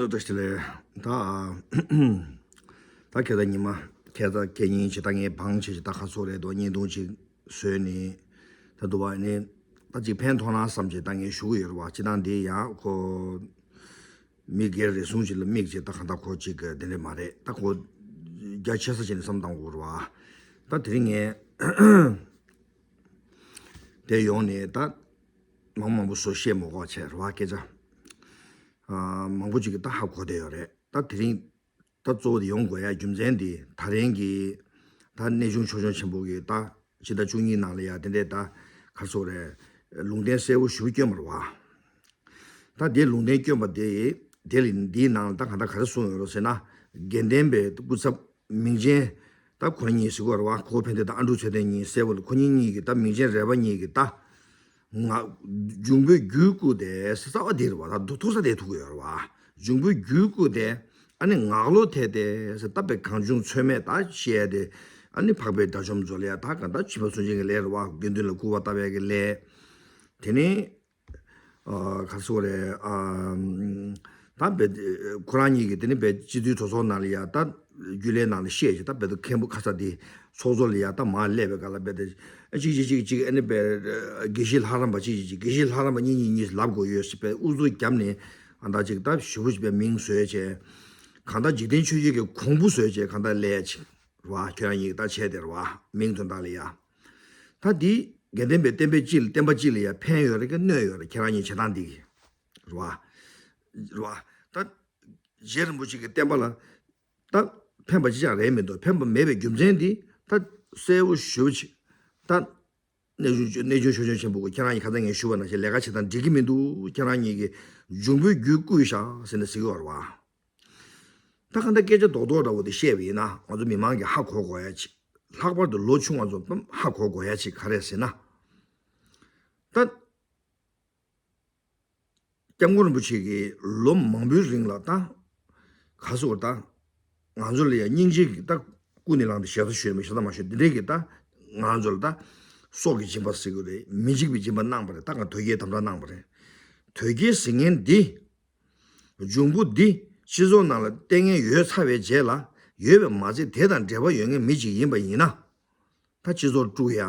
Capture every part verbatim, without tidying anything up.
བཀྲ་ཤིས་བདེ་ལེགས། ད་ད་ཁྱེད་ད་ཉི་མ་ཁྱེད་ད་ཁྱེད་ཉིན་ཅིག་ད་ངས་བང་ཆེ་ཅིག་ད་ཁ་སོ་རེད་དོ་བརྙན་ཐུང་ཅིག་བཟོས་ནས་ད་འདུག་བ། ནི་ད་ཅིག་ཕན་ཐོགས་ན་བསམ་ཅིག་ད་ངས་ཞུ་གི་ཡོད་རེད་བ། ཅི་ད་འདི་ཡང་ཁོ་མི་སྒེར་རེ་ཟུང་ཅིག་ལ་དམིགས་ཅིག་ད་གང་ད་ཁོ་ཅིག་དེ་འདྲ་མ་རེད། ད་ཁོ་རྒྱ་ཆེ་ས་ཅིག་ནས་བསམ་བཏང་དགོས་རེད་བ། ད་དེ་རིང་ངས་དེ་ཡོང་ནས་ད་མང་མང་པོ་བཟོ་བཤད་མ་དགོས་བྱས་རེད་བ། སྐད་ཆ་ཨ་མང་པོ་ཅིག་གིས་ད་ཧ་གོ་བསྡད་ཡོད་རེད། ད་དེ་རིང་ད་གཙོ་བོ་དེ་ཡོང་དགོས་ཡ་རྒྱུ་མཚན་དེ་ད་རིང་གི་ད་གནས་ཆུང་ཆོས་སྐྱོང་ཆེན་པོ་གི་ད་ཕྱི་ཟླ་བཅུ་གཉིས་ནང་ལ་ཡ་དེ་འདྲས་ད་ག་རེ་ཟེར་དགོས་རེད། ལུང་བསྟན་གསལ་པོ་ཞེ་པོ་བསྐྱོན་པ་རེད་བ། ད་དེ་ལུང་བསྟན་བསྐྱོན་པ་དེ་དེ་ལ་འདིའི་ནང་ལ་ད་གང་ལྟར་ག་རེ་གསུངས་ཡོད་རེད་ཟེར་ན། དགེ་ལྡན་པའི་སྐུ་ཚབ་མིང་ཅན་ད་ཁོ་རང་གཉིས་ཟེར་དགོས་རེད་བ། ཁོ་བོ་ཕན་བདེ་དང་ཨ་འབྲུག་ཚེ་བརྟན་གཉིས་གསལ་པོ་ལ་ཁོ་གཉིས་གཉིས་ཀྱིས་ད་མིང་ཅན་རས་པ་གཉིས་ཀྱིས་ད་ང་འབྱུང་པོའི་རྒྱུད་བསྐུལ་ཏེ་རྩ་བ་དེ་རེད་བ། ད་ཐུག་ས་དེ་ཐུག་གི་ཡོད་རེད་བ། འབྱུང་པོའི་རྒྱུད་བསྐུལ་ཏེ་ཨ་ནི་ངག་བློ་ཐེག་སྟེ་ཟེར་ད་དཔེ་གང་བྱུང་ཚོད་མེད་ད་བཤད་དེ་ཨ་ནི་འཕགས་པའི་དགྲ་བཅོམ་མཛོད་ལ་ཡ་ད་གང་ལྟར་བྱིས་པ་སུན་འབྱིན་གྱི་ལས་རེད་བ། དགེ་འདུན་ལ་སྐུར་བ་བཏབ་ཡ་གི་ལས། དེ་ནས་ཨ་ག་རེ་ཟེར་དགོས་རེད། ཨ་ད་དཔེ་ཁོ་རང་གཉིས་ཀྱིས་དེ་ནི་དཔེ་སྤྱི་འཐུས་གྲོས་ཚོགས་ནང་ལ་ཡ་ད་རྒྱུན་ལས་ནང་ལ་བཤད་ཅིག་ད་དཔེ་ད་མཁན་པོ་ཁ་ས་དེ་ཚོགས་གཙོ་ལ་ཡ་ད་མར་སླེབས་པའི་སྐབས་ལ་དཔེ་ད་གཅིག་གཅིག་གཅིག་གཅིག་ཨ་ནི་དཔེ་དགེ་བཤེས་ལྷ་རམས་པ་གཅིག་གཅིག་གཅིག་དགེ་བཤེས་ལྷ་རམས་པ་གཉིས་གཉིས་གཉིས་ལབ་དགོས་ཡོད་ཟེར་དཔེ་ཨུ་ཚུགས་བརྒྱབ་ནས་ཨ་ད་ཅིག་ད་ཞེ་པོ་ཅིག་དཔེ་མིང་བཟོས་བྱས་གང་ལྟར་འཇིག་རྟེན་ཆོས་བརྒྱད་ཀྱི་གོང་བུ་བཟོས་བྱས་གང་ལྟར་སླེབས་ཡ་ཅིག་རེད་བ། ཁྱོད་རང་གཉིས་ཀྱིས་ད་བྱས་དེ་རེད་བ། མིང་དོན་དག་ལ་ཡ། ད་འདི་དགེ་ལྡན་པའི་བསྟན་པའི་སྤྱི་ལ་བསྟན་པ་སྤྱི་ལ་ཡ་ཕན་ཡོད་རེད་གི་གནོད་ཡོད་རེད། ཁྱེད་རང་གཉིས་བྱེད་སྟངས་འདི་གི་རེད་བ། རེད་བ། ད་རྗེ་རིན་པོ་ཆེ་གི་བསྟན་པ་ལ་ད་ཕན་པ་ཅི་ཡང་རེད་མི་འདུག་ཕན་པ་མེད་པའི་རྒྱུ་མཚན་འདི་ད་གསལ་པོ་ཞེ་པོ་ཅིག་ད་གནས་ཆུང་གནས་ཆུང་ཆོས་སྐྱོང་ཆེན་པོ་གི་ཁྱེད་རང་གཉིས་ཁ་སང་ངས་ཞུས་པ་ནང་བཞིན་ལས་ཀ་བྱེད་སྟངས་འགྲིག་གི་མི་འདུག་ཁྱེད་རང་གཉིས་ཀྱིས་འབྱུང་པོའི་རྒྱུད་བསྐུལ་བཞག་ཟེར་ནས་ཟེར་གི་ཡོད་རེད་བ། ད་གང་ལྟར་སྐད་ཆ་རྡོག་རྡོག་འདྲ་བོ་དེ་བཤད་པ་ཡིན་ན་ང་ཚོ་མི་མང་གིས་ཧ་གོ་དགོས་ཡ་ཅིག་ལྷག་པར་དུ་ལོ་ཆུང་བ་ཚོ་ཧ་གོ་དགོས་ཡ་ཅིག་ག་རེ་ཟེར་ན། ད་སྐྱབས་མགོན་རིན་པོ་ཆེ་གིས་ལོ་མང་པོའི་རིང་ལ་ད་ག་ཟེར་ད་ང་ཚོ་ལ་ཡ་སྙིང་རྗེ་གིས་ད་ཀུན་ནས་བསླངས་ཏེ་ཞེ་ས་ཞུས་མི་ཞེ་ས་མ་ཞུས་འདི་འདྲས་ཀྱིས་ད་ང་ཚོ་ལ་ད་སྲོག་གི་སྦྱིན་པ་ཟེར་གི་རེད། མི་འཇིགས་པའི་སྦྱིན་པ་གནང་བ་རེད། ད་ང་དོལ་རྒྱལ་དམ་དྲག་གནང་བ་རེད། དོལ་རྒྱལ་ཟེར་མཁན་འདི། འབྱུང་པོ་འདི་སྤྱི་ཚོགས་ནང་ལ་བསྟེན་མཁན་ཡོད་ཚར་བའི་རྗེས་ལ་ཡོད་པའི་མ་ཚད་དེ་དང་འབྲེལ་བ་ཡོད་མཁན་མི་གཅིག་ཡིན་པ་ཡིན་ན། ད་སྤྱི་ཚོགས་དཀྲུག་ཡ།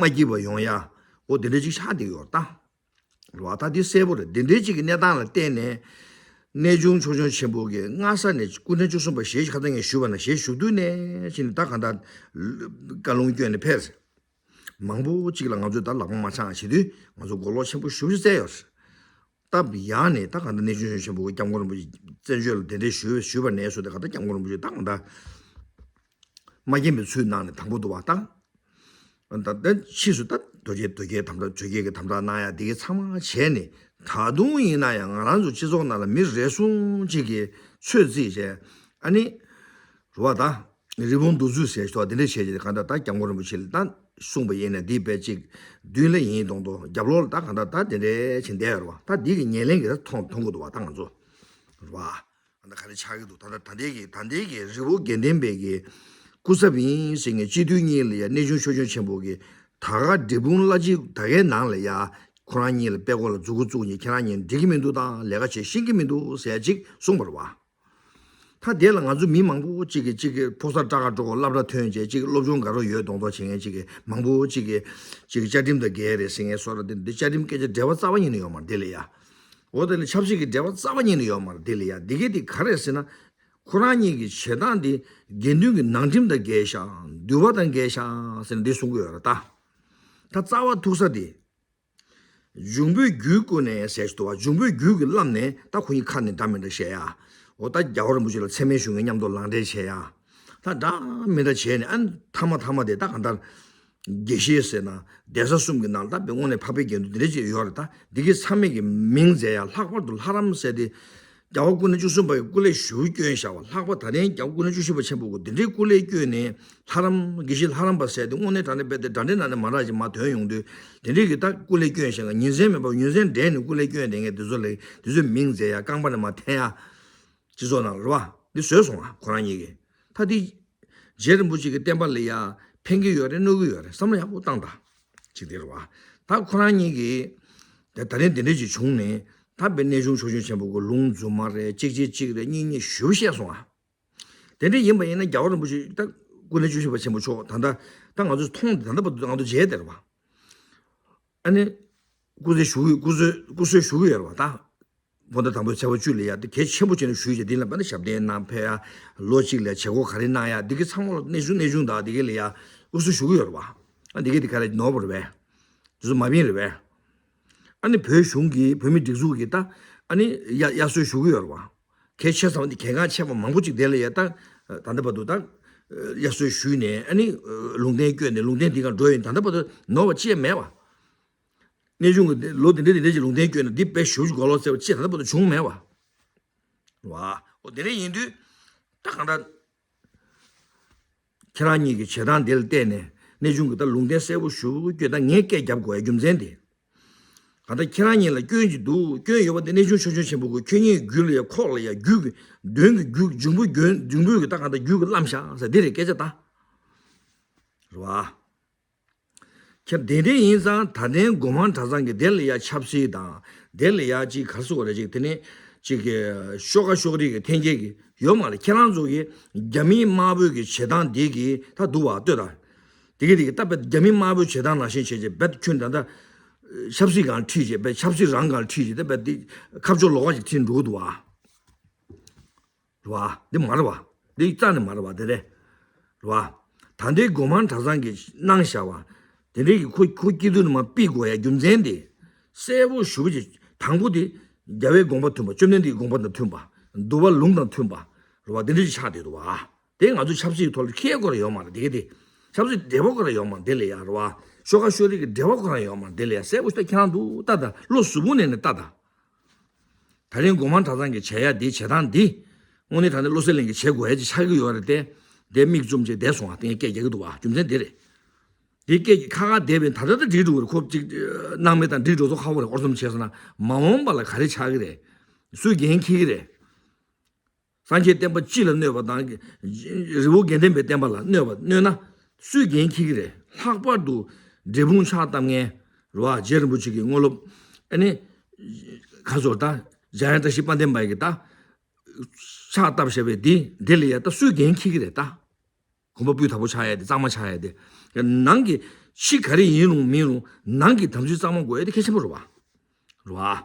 མ་སྐྱིད་པ་ཡོང་ཡ། འོ་དེ་འདྲ་ཅིག་ཆགས་བསྡད་ཡོད་ད། རེད་བ། ད་འདི་གསལ་པོ་རེད། འདི་འདྲའི་ཅིག་གི་གནས་སྟངས་ལ་བརྟེན་ནས། གནས་ཆུང་ཆོས་སྐྱོང་ཆེན་པོ་གིས་སྔ་ས་ནས་སྐུ་ཕྲེང་བཅུ་གསུམ་པ་ཞེས་ཁ་ད་ངས་ཞུས་པ་ན་ཞེས་ཞུ་དུས་ནས་ཕྱིན་ད་གང་ལྟར་བཀའ་ལུང་བསྐྱོན་ནས་ཕེབས། མང་པོ་ཅིག་ལ་ང་ཚོས་ད་ལག་པ་མ་འཆང་བྱེད་དུས་ང་ཚོ་མགོ་ལོག་ཆེན་པོ་ཞེ་པོ་ཅིག་བསྩལ་ཡོད་རེད། སྟབས་ཡག་ནས་ད་གང་ལྟར་གནས་ཆུང་ཆོས་སྐྱོང་ཆེན་པོ་སྐུ་ཕྲེང་བཅུ་གསུམ་པ་བཙན་བྱོལ་ལ་གདན་འདྲེན་ཞུས་ཞུས་པ་ནས་བཟུང་སྟེ་གང་ལྟར་སྐྱབས་མགོན་རིན་པོ་ཆེ་ད་གང་ལྟར་མ་མཁྱེན་པའི་ཚུལ་གནང་ནས་དང་པོ་འདུག་བ་ད། ད་ད་ཕྱིས་སུ་ད་དོལ་རྒྱལ་དོལ་རྒྱལ་དམ་དྲག་དོལ་རྒྱལ་གྱི་དམ་དྲག་གནང་ཡ་དེ་གའི་ཚང་མ་བྱས་ནས་ད་དུང་ཡིན་ན་ཡང་ང་རང་ཚོ་སྤྱི་ཚོགས་ནང་ལ་མི་རེ་ཟུང་གཅིག་གིས་ཚོད་རྩིས་བྱས་ཨ་ནི། རེད་བ་ད། རི་བོང་གདུག་རྩུབ་ཟེར་ཞོག་དེ་འདྲ་བྱས་ཀྱི་གང་ལྟར་ད་སྐྱབས་མགོན་རིན་པོ་ཆེ་ལ་ད་གསུངས་པ་ཡིན་ན་འདི་དཔེ་གཅིག་མདུན་ལ་ཡིན་མདོག་མདོག་རྒྱབ་ལོགས་ལ་ད་གང་ལྟར་ད་དེ་འདྲའི་བྱེད་བསྡད་ཡོད་རེད་བ། ད་འདི་གི་ཉེར་ལེན་གྱི་ད་མཐོང་མཐོང་གི་འདུག་བ་ད་ང་ཚོ། རེད་བ། ད་ག་རེ་ཆགས་ཀྱི་འདུག་ད་ལྟ་ད་ལྟའི་གི་ད་ལྟའི་གི་རི་བོ་དགེ་ལྡན་པའི་གི་སྐུ་ཚབ་ཡིན་ཟེར་མཁན་སྤྱི་འཐུས་གཉིས་ལ་ཡ་གནས་ཆུང་ཆོས་སྐྱོང་ཆེན་པོ་གི་ད་ག་འབྲས་སྤུངས་བླ་སྤྱི་ད་གའི་ནང་ལ་ཡ་ཁོ་རང་གཉིས་ལ་དཔེ་ཁོ་ལ་མཛུ་གུ་བཙུགས་ནས་ཁྱེད་རང་གཉིས་འགྲིག་གི་མི་འདུག་དང་ལས་ཀ་བྱེད་ཤེས་ཀྱི་མི་འདུག་ཟེར་ཅིག་གསུངས་པ་རེད་བ། ད་དེ་ལ་ང་ཚོ་མི་མང་པོ་གཅིག་གིས་གཅིག་གིས་ཕོ་གསར་སྐྲ་དཀར་སྤྲོ་བོ་སློབ་གྲྭ་ཐོན་བྱས་གཅིག་སློབ་སྦྱོང་དགའ་རབ་ཡོད་མདོག་མདོག་བྱེད་མཁན་གཅིག་གིས་མང་པོ་གཅིག་གིས་གཅིག་གིས་བཅའ་ཁྲིམས་དང་འགལ་རེད་ཟེར་མཁན་སོགས་ར་དེ་འདི་བཅའ་ཁྲིམས་སྐད་ཆ་འབྲེལ་བ་རྩ་བ་ཉིད་ནས་ཡོད་མ་རེད་དེ་ལ་ཡ། འོ་དེ་ལ་ཆབ་སྲིད་ཀྱི་འབྲེལ་བ་རྩ་བ་ཉིད་ནས་ཡོད་མ་རེད་དེ་ལ་ཡ། འདི་གས་དེ་ག་རེད་ཟེར་ན། ཁོ་རང་གཉིས་ཀྱི་བྱེད་སྟངས་དེ་དགེ་འདུན་གྱི་ནང་ཁྲིམས་དང་འགལ་ཤག་འདུལ་བ་དང་འགལ་ཤག་ཟེར་ནས་འདི་གསུང་གི་ཡོད་རེད་ད། ད་རྩ་བ་ཐུག་ས་དེ། འབྱུང་པོའི་རྒྱུད་བསྐུལ་ནས་ཟེར་ཞིག་འདུག་བ། འབྱུང་པོའི་རྒྱུད་ཀྱིས་བསླབས་ནས་ད་ཁོ་གཉིས་ཁ་ནས་འདྲ་མི་འདྲ་བཤད་ཡ། འོ་ད་རྒྱལ་བ་རིན་པོ་ཆེ་ལ་མཚན་སྨད་ཞུ་མཁན་མཉམ་དུ་ལག་འབྲེལ་བྱེད་ཡ། ད་འདྲ་མི་འདྲ་བྱས་ནས་ཨ་མཐའ་མ་མཐའ་མ་དེ་ད་གང་ལྟར། དགེ་བཤེས་ཟེར་ན་གདན་ས་གསུམ་གྱི་ནང་ལ་ད་དཔེ་དངོས་གནས་འཕགས་པའི་དགེ་འདུན་འདི་འདྲ་ཅིག་ཡོད་རེད་ད། འདི་གའི་ཚང་མས་ཀྱི་མིང་མཛད་ཡ་ལྷག་པར་དུ་ལྷ་རམས་ཟེར་ཏེ། རྒྱལ་བ་སྐུ་ཕྲེང་བཅུ་གསུམ་པ་ཡི་སྐུ་ལས་ཞུ་བསྐྱོན་བཞག་པ་ལྷག་པ་ད་ལན་རྒྱལ་བ་སྐུ་ཕྲེང་བཅུ་བཞི་པ་ཆེན་པོ་གི་འདི་འདྲའི་སྐུ་ལས་བསྐྱོན་ནས་ལྷ་རམས་དགེ་བཤེས་ལྷ་རམས་པ་ཟེར་ཏེ་དངོས་གནས་དྲང་གནས་རྦད་དེ་འདྲ་འདྲའི་ནང་ནས་མ་རག་ཅིག་མ་ཐོན་ཡོང་དུས་དེ་འདྲའི་གི་ད་སྐུ་ལས་བསྐྱོན་བཞག་ག་ཉིན་མཚན་མེད་པར་ཉིན་མཚན་འདྲེས་ནས་སྐུ་ལས་བསྐྱོན་བསྡད་མཁན་དེ་ཚོ་ལ་དེ་ཚོའི་མིང་མཛད་ཡ་རྐང་པ་ནས་མར་འཐེན་ཡ། སྤྱི་ཚོགས་ནང་ལ་རེད་བ། འདི་བཟོས་སོང་ང་ཁོ་རང་གཉིས་ཀྱིས། ད་འདི་རྗེ་རིན་པོ་ཆེ་གི་བསྟན་པ་ལ་ཡ་ཕན་གྱི་ཡོད་རེད་གནོད་ཀྱི་ཡོད་རེད་བསམ་བློ་ཡག་པོ་བཏང་ད། ཅིག་དེ་རེད་བ། ད་ཁོ་རང་གཉིས་ཀྱིས་ད་ད་རིང་དེ་འདྲ་ཅིག་བྱུང་ནས་ ད་དཔེ་གནས་ཆུང་ཆོས་སྐྱོང་ཆེན་པོ་གི་ལུང་རྫུན་མ་རེད། གཅིག་བྱས་གཅིག་རེད། གཉིས་གཉིས་ཞུ་བཤད་སོང་ཨ། དེ་འདྲ་ཡིན་པ་ཡིན་ན་རྒྱལ་བ་རིན་པོ་ཆེ་ད་སྐུ་ལས་བཅུ་བཞི་པ་ཆེན་པོ་མཆོག་ད་ལྟ་ད་ང་ཚོས་མཐོང་དེ་ད་ལྟ་བར་དུ་ང་ཚོ་མཇལ་བསྡད་རེད་བ། ཨ་ནི་སྐུ་ཚེ་ཞུ་གི་སྐུ་གསོལ་སྐུ་གསོལ་ཞུ་གི་ཡོད་རེད་བ་ད། བོད་ཟླ་དང་པོའི་ཚེས་པ་བཅུ་ལ་ཡ་དེ་གལ་ཆེན་པོ་བྱས་ནས་ཞུས་བྱས་འདི་ལ་དཔེར་ན་ཞབས་བརྟན་གནང་ཕེབས་ཡ། ལོ་གཅིག་ལ་བྱེད་སྒོ་ག་རེ་གནང་ཡ་འདི་གི་ཚང་མ་ལ་གནས་ཆུང་གནས་ཆུང་དང་འདི་གི་ལ་ཡ་སྐུ་གསོལ་ཞུ་གི་ཡོད་རེད་བ། ཨ་འདི་གི་དེ་ག་རེ་ནོར་བ་རེད་བས། དེ་ཚོ་མ་བིན་རེད་བས། ཨ་ནི་བོད་གཞུང་གིས་བོད་མི་སྒྲིག་འཛུགས་ཀྱིས་ད་ཨ་ནི་ཡ་ཡ་སོས་ཞུ་གི་ཡོད་རེད་བ། གལ་ཆེ་ཙམ་དེ་གལ་འགངས་ཆེ་བ་མང་པོ་ཅིག་དེ་ལ་ཡ་ད་ད་ལྟ་བར་དུ་ད་ཡ་སོས་ཞུས་ནས་ཨ་ནི་ལུང་བསྟན་བསྐྱོན་ནས་ལུང་བསྟན་འདི་ག་འགྲོ་ཡིན་ད་ལྟ་བར་དུ་ནོར་བ་ཅི་ཡང་མེད་བ། གནས་ཆུང་གི་ལོ་འདི་འདྲ་འདི་འདྲ་ཅིག་ལུང་བསྟན་བསྐྱོན་ནས་འདི་དཔེ་ཞུ་གོ་ལོ་ཟེར་བ་ཅི་ད་ལྟ་བར་དུ་བྱུང་མེད་བ། རེད་བ། འོ་དེ་འདྲ་ཡིན་དུས་ད་གང་ལྟར། ཁྱེད་རང་གཉིས་ཀྱི་བྱེད་སྟངས་དེ་ལ་བལྟས་ནས་གནས་ཆུང་གི་ད་ལུང་བསྟན་གསལ་པོ་ཞུ་རྒྱུ་ད་ངས་སྐད་རྒྱབ་དགོས་ཡ་རྒྱུ་མཚན་དེ། གང་ལྟར་ཁྱེད་རང་གཉིས་ལ་སྐྱོན་ཅིག་འདུག་སྐྱོན་ཡོད་པ་དེ་གནས་ཆུང་ཆོས་སྐྱོང་ཆེན་པོ་གི་ཁྱོད་གཉིས་རྒྱུད་ལ་ཡ་ཁོག་ལ་ཡ་རྒྱུད་ཀྱི་གདོན་གྱི་རྒྱུད་འབྱུང་པོ་རྒྱུད་འབྱུང་པོ་གི་ད་གང་ལྟར་རྒྱུད་ཀྱི་བླམ་བཞག་ཟེར་འདི་རེད་སྐད་ཆ་ད། རེད་བ། ཁྱེད་དེ་འདྲ་ཡིན་ཙང་ད་ལྟའི་སྒོ་མང་གྲྭ་ཚང་གི་དེ་ལ་ཡ་ཆབ་སྲིད་དང་དེ་ལ་ཡ་ཅིག་ག་རེ་ཟེར་དགོས་རེད་ཅིག་དེ་ནས་ཅིག་གི་ཤོག་ཁ་ཤོག་རིགས་ཀྱི་འཐེན་འཁྱེར་གྱི་ཡོད་མ་རེད། ཁྱེད་རང་ཚོ་གི་རྒྱ་མི་དམར་པོའི་གི་བྱེད་སྟངས་དེ་གི་ད་འདུག་བ་ལྟོས་དང་། དེ་གི་དེ་གི་ད་བེད་རྒྱ་མི་དམར་པོའི་བྱེད་སྟངས་ནང་བཞིན་བྱས་རྗེས་བེད་ཁྱོད་ད་ལྟ་ཆབ་སྲིད་སྒང་ཁྲིད་རྗེས་བེད་ཆབ་སྲིད་རང་སྒང་ཁྲིད་རྗེས་ད་བེད་དེ་ཁ་ཕྱོགས་ལོགས་ཀ་ཅིག་ཁྲིད་འགྲོ་གི་འདུག་བ། རེད་བ། འདི་མ་རེད་བ། འདི་རྩ་ནས་མ་རེད་བ་དེ་རེད། རེད་བ། ད་ལྟའི་སྒོ་མང་གྲྭ་ཚང་གིས་གནང་བཞག་པ། དེ་འདྲའི་གི་ཁོ་ཁོ་སྐྱིད་སྡུག་ནས་མ་ཕུད་དགོས་ཡ་རྒྱུ་མཚན་དེ། གསལ་པོ་ཞུ་བ་ཅིག་དང་པོ་དེ། རྒྱལ་བའི་དགོངས་པ་མཐུན་པ་བཅོམ་ལྡན་འདས་ཀྱི་དགོངས་པ་དང་མཐུན་པ། འདུལ་བ་ལུང་དང་མཐུན་པ། རེད་བ་དེ་འདྲ་ཅིག་ཆགས་བསྡད་འདུག་བ། དེ་ང་ཚོ་ཆབ་སྲིད་ཐོག་ལ་ཁྱད་ཁོ་ར་ཡོད་མ་རེད་དེ་གི་དེ། ཆབ་སྲིད་འབྲེལ་བ་ཁོ་ར་ཡོད་མ་རེད་དེ་ལ་ཡ་རེད་བ། ཤོག་ཁ་ཤོག་རིགས་ཀྱི་འབྲེལ་བ་ཁོ་ར་ཡོད་མ་རེད་དེ་ལ་ཡ་གསལ་པོ་ཞིག་ད་ཁྱེད་རང་འདུག་ལྟ་ད་བློ་གཟུ་བོ་ནས་ནས་ལྟ་ད། ད་རིང་སྒོ་མང་གྲྭ་ཚང་གི་བྱེད་ཡ་འདི་བྱེད་སྟངས་འདི། དངོས་གནས་དྲང་གནས་བློ་གསལ་གླིང་གི་བྱེད་དགོས་ཡ་ཅིག་ཆགས་ཀྱི་ཡོད་རེད་དེ། དེ་མིག་བཙུམ་བྱས་བསྡད་སོང་བ་དེ་ངས་སྐད་རྒྱག་གི་འདུག་བ་རྒྱུ་མཚན་འདི་རེད། དེ་སྐད་ཀྱི་ཁ་ཁ་བསྡད་པའི་ད་ལྟ་ད་འགྲིག་འགྲོ་གི་རེད་ཁོ་ཅིག་སྣང་མེད་དང་འགྲིག་འགྲོ་ཚོ་ཁ་བོ་རེད་ཨོར་ཙམ་བྱས་སོང་ན་མ་འོངས་པ་ལ་ག་རེ་ཆགས་ཀྱི་རེད། སུས་འགན་འཁྱེར་གྱི་རེད། སངས་རྒྱས་བསྟན་པ་སྤྱི་ལ་གནོད་པ་དང་། རི་བོ་དགེ་ལྡན་པའི་བསྟན་པ་ལ་གནོད་པ་གནོད་ན། སུས་འགན་འཁྱེར་གྱི་རེད། ལྷག་པར་དུ་འབྲས་སྤུངས་ཕྱག་བཏབ་མཁན། རེད་བ། རྗེ་རིན་པོ་ཆེ་གི་དངོས་སློབ། ཨ་ནི། ཁ་སོར་ད། འཇམ་དབྱངས་བཀྲ་ཤིས་དཔལ་ལྡན་པ་གི་ད། ཕྱག་བཏབ་བཞག་པའི་འདི་འདི་ལ་ཡ་ད་སུས་འགན་འཁྱེར་གྱི་རེད་ད། གོམ་པ་སྤུས་དག་པོ་ཆགས་ཡ་དེ་གཙང་མ་ཆགས་ཡ་དེ། ནང་གི་ཕྱི་ག་རེ་ཡིན་རུང་མིན་རུང་ནང་གི་དམ་ཚིག་གཙང་མ་དགོས་ཡ་དེ་གལ་ཆེན་པོ་རེད་བ། རེད་བ།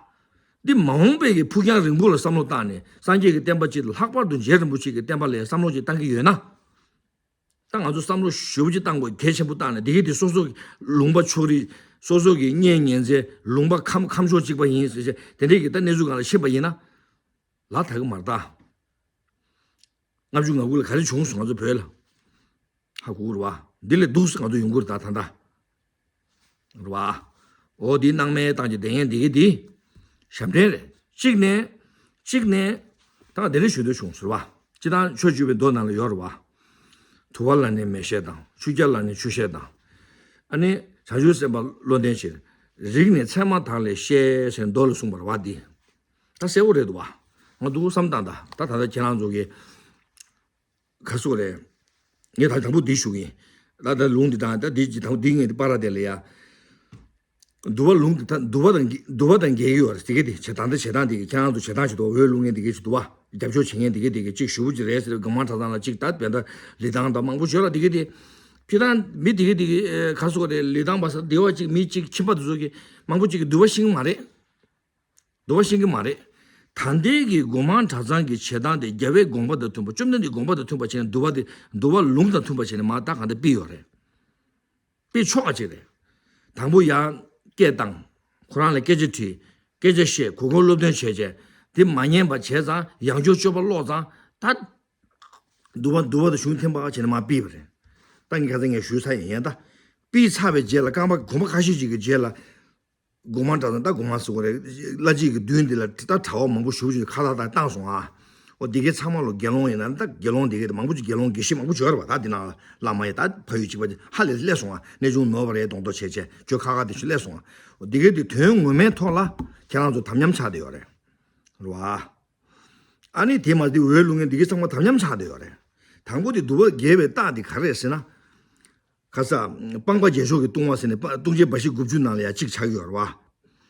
འདི་མ་འོངས་པའི་གི་ཕུགས་རྒྱང་རིང་པོ་ལ་བསམ་བློ་བཏང་ནས་སངས་རྒྱས་ཀྱི་བསྟན་པ་སྤྱི་དང་ལྷག་པར་དུ་རྗེ་རིན་པོ་ཆེ་གི་བསྟན་པ་ལ་བསམ་བློ་ཅིག་བཏང་གི་ཡོད་ན། ད་ང་ཚོ་བསམ་བློ་ཞེ་པོ་ཅིག་བཏང་དགོས་གལ་ཆེན་པོ་བཏང་ནས་དེ་གི་དེ་སོ་སོ་གི་ལུང་པ་ཕྱོགས་རིས་སོ་སོ་གི་གཉེན་ཉེ་ཚན་ལུང་པ་ཁམས་ཁམས་ཕྱོགས་གཅིག་པ་ཡིན་ཟེར་བྱས་དེ་འདྲའི་གི་ད་གནས་ཚུལ་སྒང་ལ་ཕྱིན་པ་ཡིན་ན། ལ་དྭགས་ཀྱི་མར་ད། ལྔ་བཅུ་ང་དགུ་ལ་ག་རེ་བྱུང་སོང་ང་ཚོ་བོད་ལ། ཧ་གོ་གི་རེད་བ། འདི་ལས་སྡུག་ས་ང་ཚོ་ཡོང་གི་རེད་ད་ད་ད། རེད་བ། འོ་འདི་སྣང་མེད་བཏང་གི་བསྡད་མཁན་འདི་གི་འདི། ཞབས་འདྲེན་རེད། གཅིག་ནས། གཅིག་ནས། ད་འདི་འདྲ་ཞུ་འདོད་བྱུང་ཟེར་བ། སྤྱིར་བཏང་ཆོས་བརྒྱུད་པའི་མདོ་ནང་ལ་ཡོད་རེད་བ། དུ་བ་ལ་ནི་མེ་ཤེས་དང་ཆུ་སྐྱར་ལ་ནི་ཆུ་ཤེས་དང་། ཨ་ནི་བྱང་ཆུབ་སེམས་དཔའ་བློ་ལྡན་ཕྱིར། རིགས་ནི་མཚན་མ་དག་ལས་ཤེས་ཟེར་མདོ་ལ་གསུངས་པ་རེད་བ་འདི། ད་གསལ་པོ་རེད་འདུག་བ། ང་འདུག་བསམ་བཏང་ད་ད་ད་ལྟ་ཁྱེད་རང་ཚོ་གི་ག་སོག་རེད། ངས་ད་དང་པོ་འདི་ཞུ་གི་ཡིན། ད་ད་ལུང་འདི་དང་ད་འདི་ཅི་དང་འདི་ངས་འདི་པར་དེ་ལ་ཡ། འདུལ་བ་ལུང་འདི་ད་འདུལ་བ་དང་འདུལ་བ་དང་འགལ་གྱི་ཡོད་རེད་དེ་གི་དེ་བྱེད་སྟངས་དེ་བྱེད་སྟངས་དེ་གི་ཁྱེད་རང་ཚོ་བྱེད་སྟངས་ཞིག་འདུག་འོས་ལུང་ངས་འདི་གི་ཞིག་འདུག་བ་རྒྱབ་སྐྱོར་བྱེད་མཁན་འདི་གི་དེ་གི་ཅིག་ཞུ་བ་ཅིག་རེད་ཟེར་སྒོ་མང་གྲྭ་ཚང་ལ་ཅིག་ད་བན་ད་ལི་ཐང་ད་མང་པོ་བྱོས་ལ་དེ་གི་དེ། ཕྱི་ཐང་མི་དེ་གི་དེ་གི་ག་སོག་རེད་ལི་ཐང་པ་ས་སྡེ་བ་ཅིག་མི་ཅིག་ཁྱིམ་པ་དེ་ཚོ་གི་མང་པོ་ཅིག་གི་འདུལ་བ་ཤེས་ཀྱི་མ་རེད། འདུལ་བ་ཤེས་ཀྱི་མ་རེད། ད་ལྟའི་གི་སྒོ་མང་གྲྭ་ཚང་གི་བྱེད་སྟངས་དེ་རྒྱལ་བའི་དགོངས་པ་དང་མཐུན་པ་བཅོམ་ལྡན་འདས་དགོངས་པ་དང་མཐུན་པ་བྱས་ནས་འདུལ་བ་དེ་འདུལ་བ་ལུང་དང་མཐུན་པ་བྱས་ནས་མ་ད་གང་ལྟར་སྤེལ་ཡོད་རེད། སྤེལ་ཆོག་པ་ཅིག་རེད། དང་པོ་ཡང་སྐད་བཏང་། ཁོ་རང་ལ་སྐད་ཆ་དྲིས། སྐད་ཆ་བཤད་གོ་གོ་སློབ་སྟོན་བྱས་རྗེས་དེ་མ་ཉན་པ་བྱས་ཙང་ཡང་བསྐྱར་སྤྱོད་པ་ལོག་ཙང་ད། འདུལ་བ་འདུལ་བ་དང་གཞུང་འཐེན་པ་བྱས་ནས་མ་སྤེལ་བ་རེད། ད་ངས་ཁ་སང་ངས་ཞུས་ཚར་ཡིན་ཡང་ད། སྤེལ་ཚར་བའི་རྗེས་ལ་རྐང་པ་གོམ་པ་ཁ་ཤས་ཅིག་གི་རྗེས་ལ། སྒོ་མང་གྲྭ་ཚང་ད་སྒོ་མང་ཟེར་བ་རེད། བླ་སྤྱི་གི་མདུན་འདི་ལ་ད་གྲྭ་པ་མང་པོ་ཞུ་ཞུ་ཁ་ཐག་ད་བཏང་སོང་ཨ། འོ་འདི་གའི་ཚང་མ་ལོ་དགེ་སློང་ཡིན་ན་ད་དགེ་སློང་འདི་གའི་ད་མང་པོ་ཅིག་དགེ་སློང་དགེ་བཤེས་མང་པོ་ཅིག་ཡོད་རེད་བ། ད་འདི་ནང་ལ་བླ་མ་ཡི་ད་ཕ་ཡུལ་གཅིག་པ་ཧ་ལས་སླེབས་སོང་ཨ། གནས་ཆུང་ནོར་བ་རེད་མདོག་མདོག་བྱས་བྱས་ཁྱོད་ཁ་ཁ་དེ་ཚོ་སླེབས་སོང་ཨ། འོ་འདི་གའི་དེ་དོན་ངོ་མའི་ཐོག་ལ་ཁྱེད་རང་ཚོ་དམ་ཉམས་ཆགས་བསྡད་ཡོད་རེད། རེད་བ། ཨ་ནི་དེ་མ་དེ་འོས་བླུག་མཁན་འདི་གའི་ཚང་མ་དམ་ཉམས་ཆགས་བསྡད་ཡོད་རེད། དང་པོ་དེ་འདུལ་བ་རྒྱས་པའི་རྟགས་དེ་ག་རེ་རེད་ཟེར་ན། ཁ་ས། སྤངས་པ་རྗེས་ཕྱོགས་ཀྱི་ལྟུང་བ་ཟེར་ནས་ལྟུང་བྱེད་འབའ་ཞིག་དགུ་བཅུ་ནང་ལ་ཡ་གཅིག་ཆགས་ཀྱི་ཡོད་རེད་བ།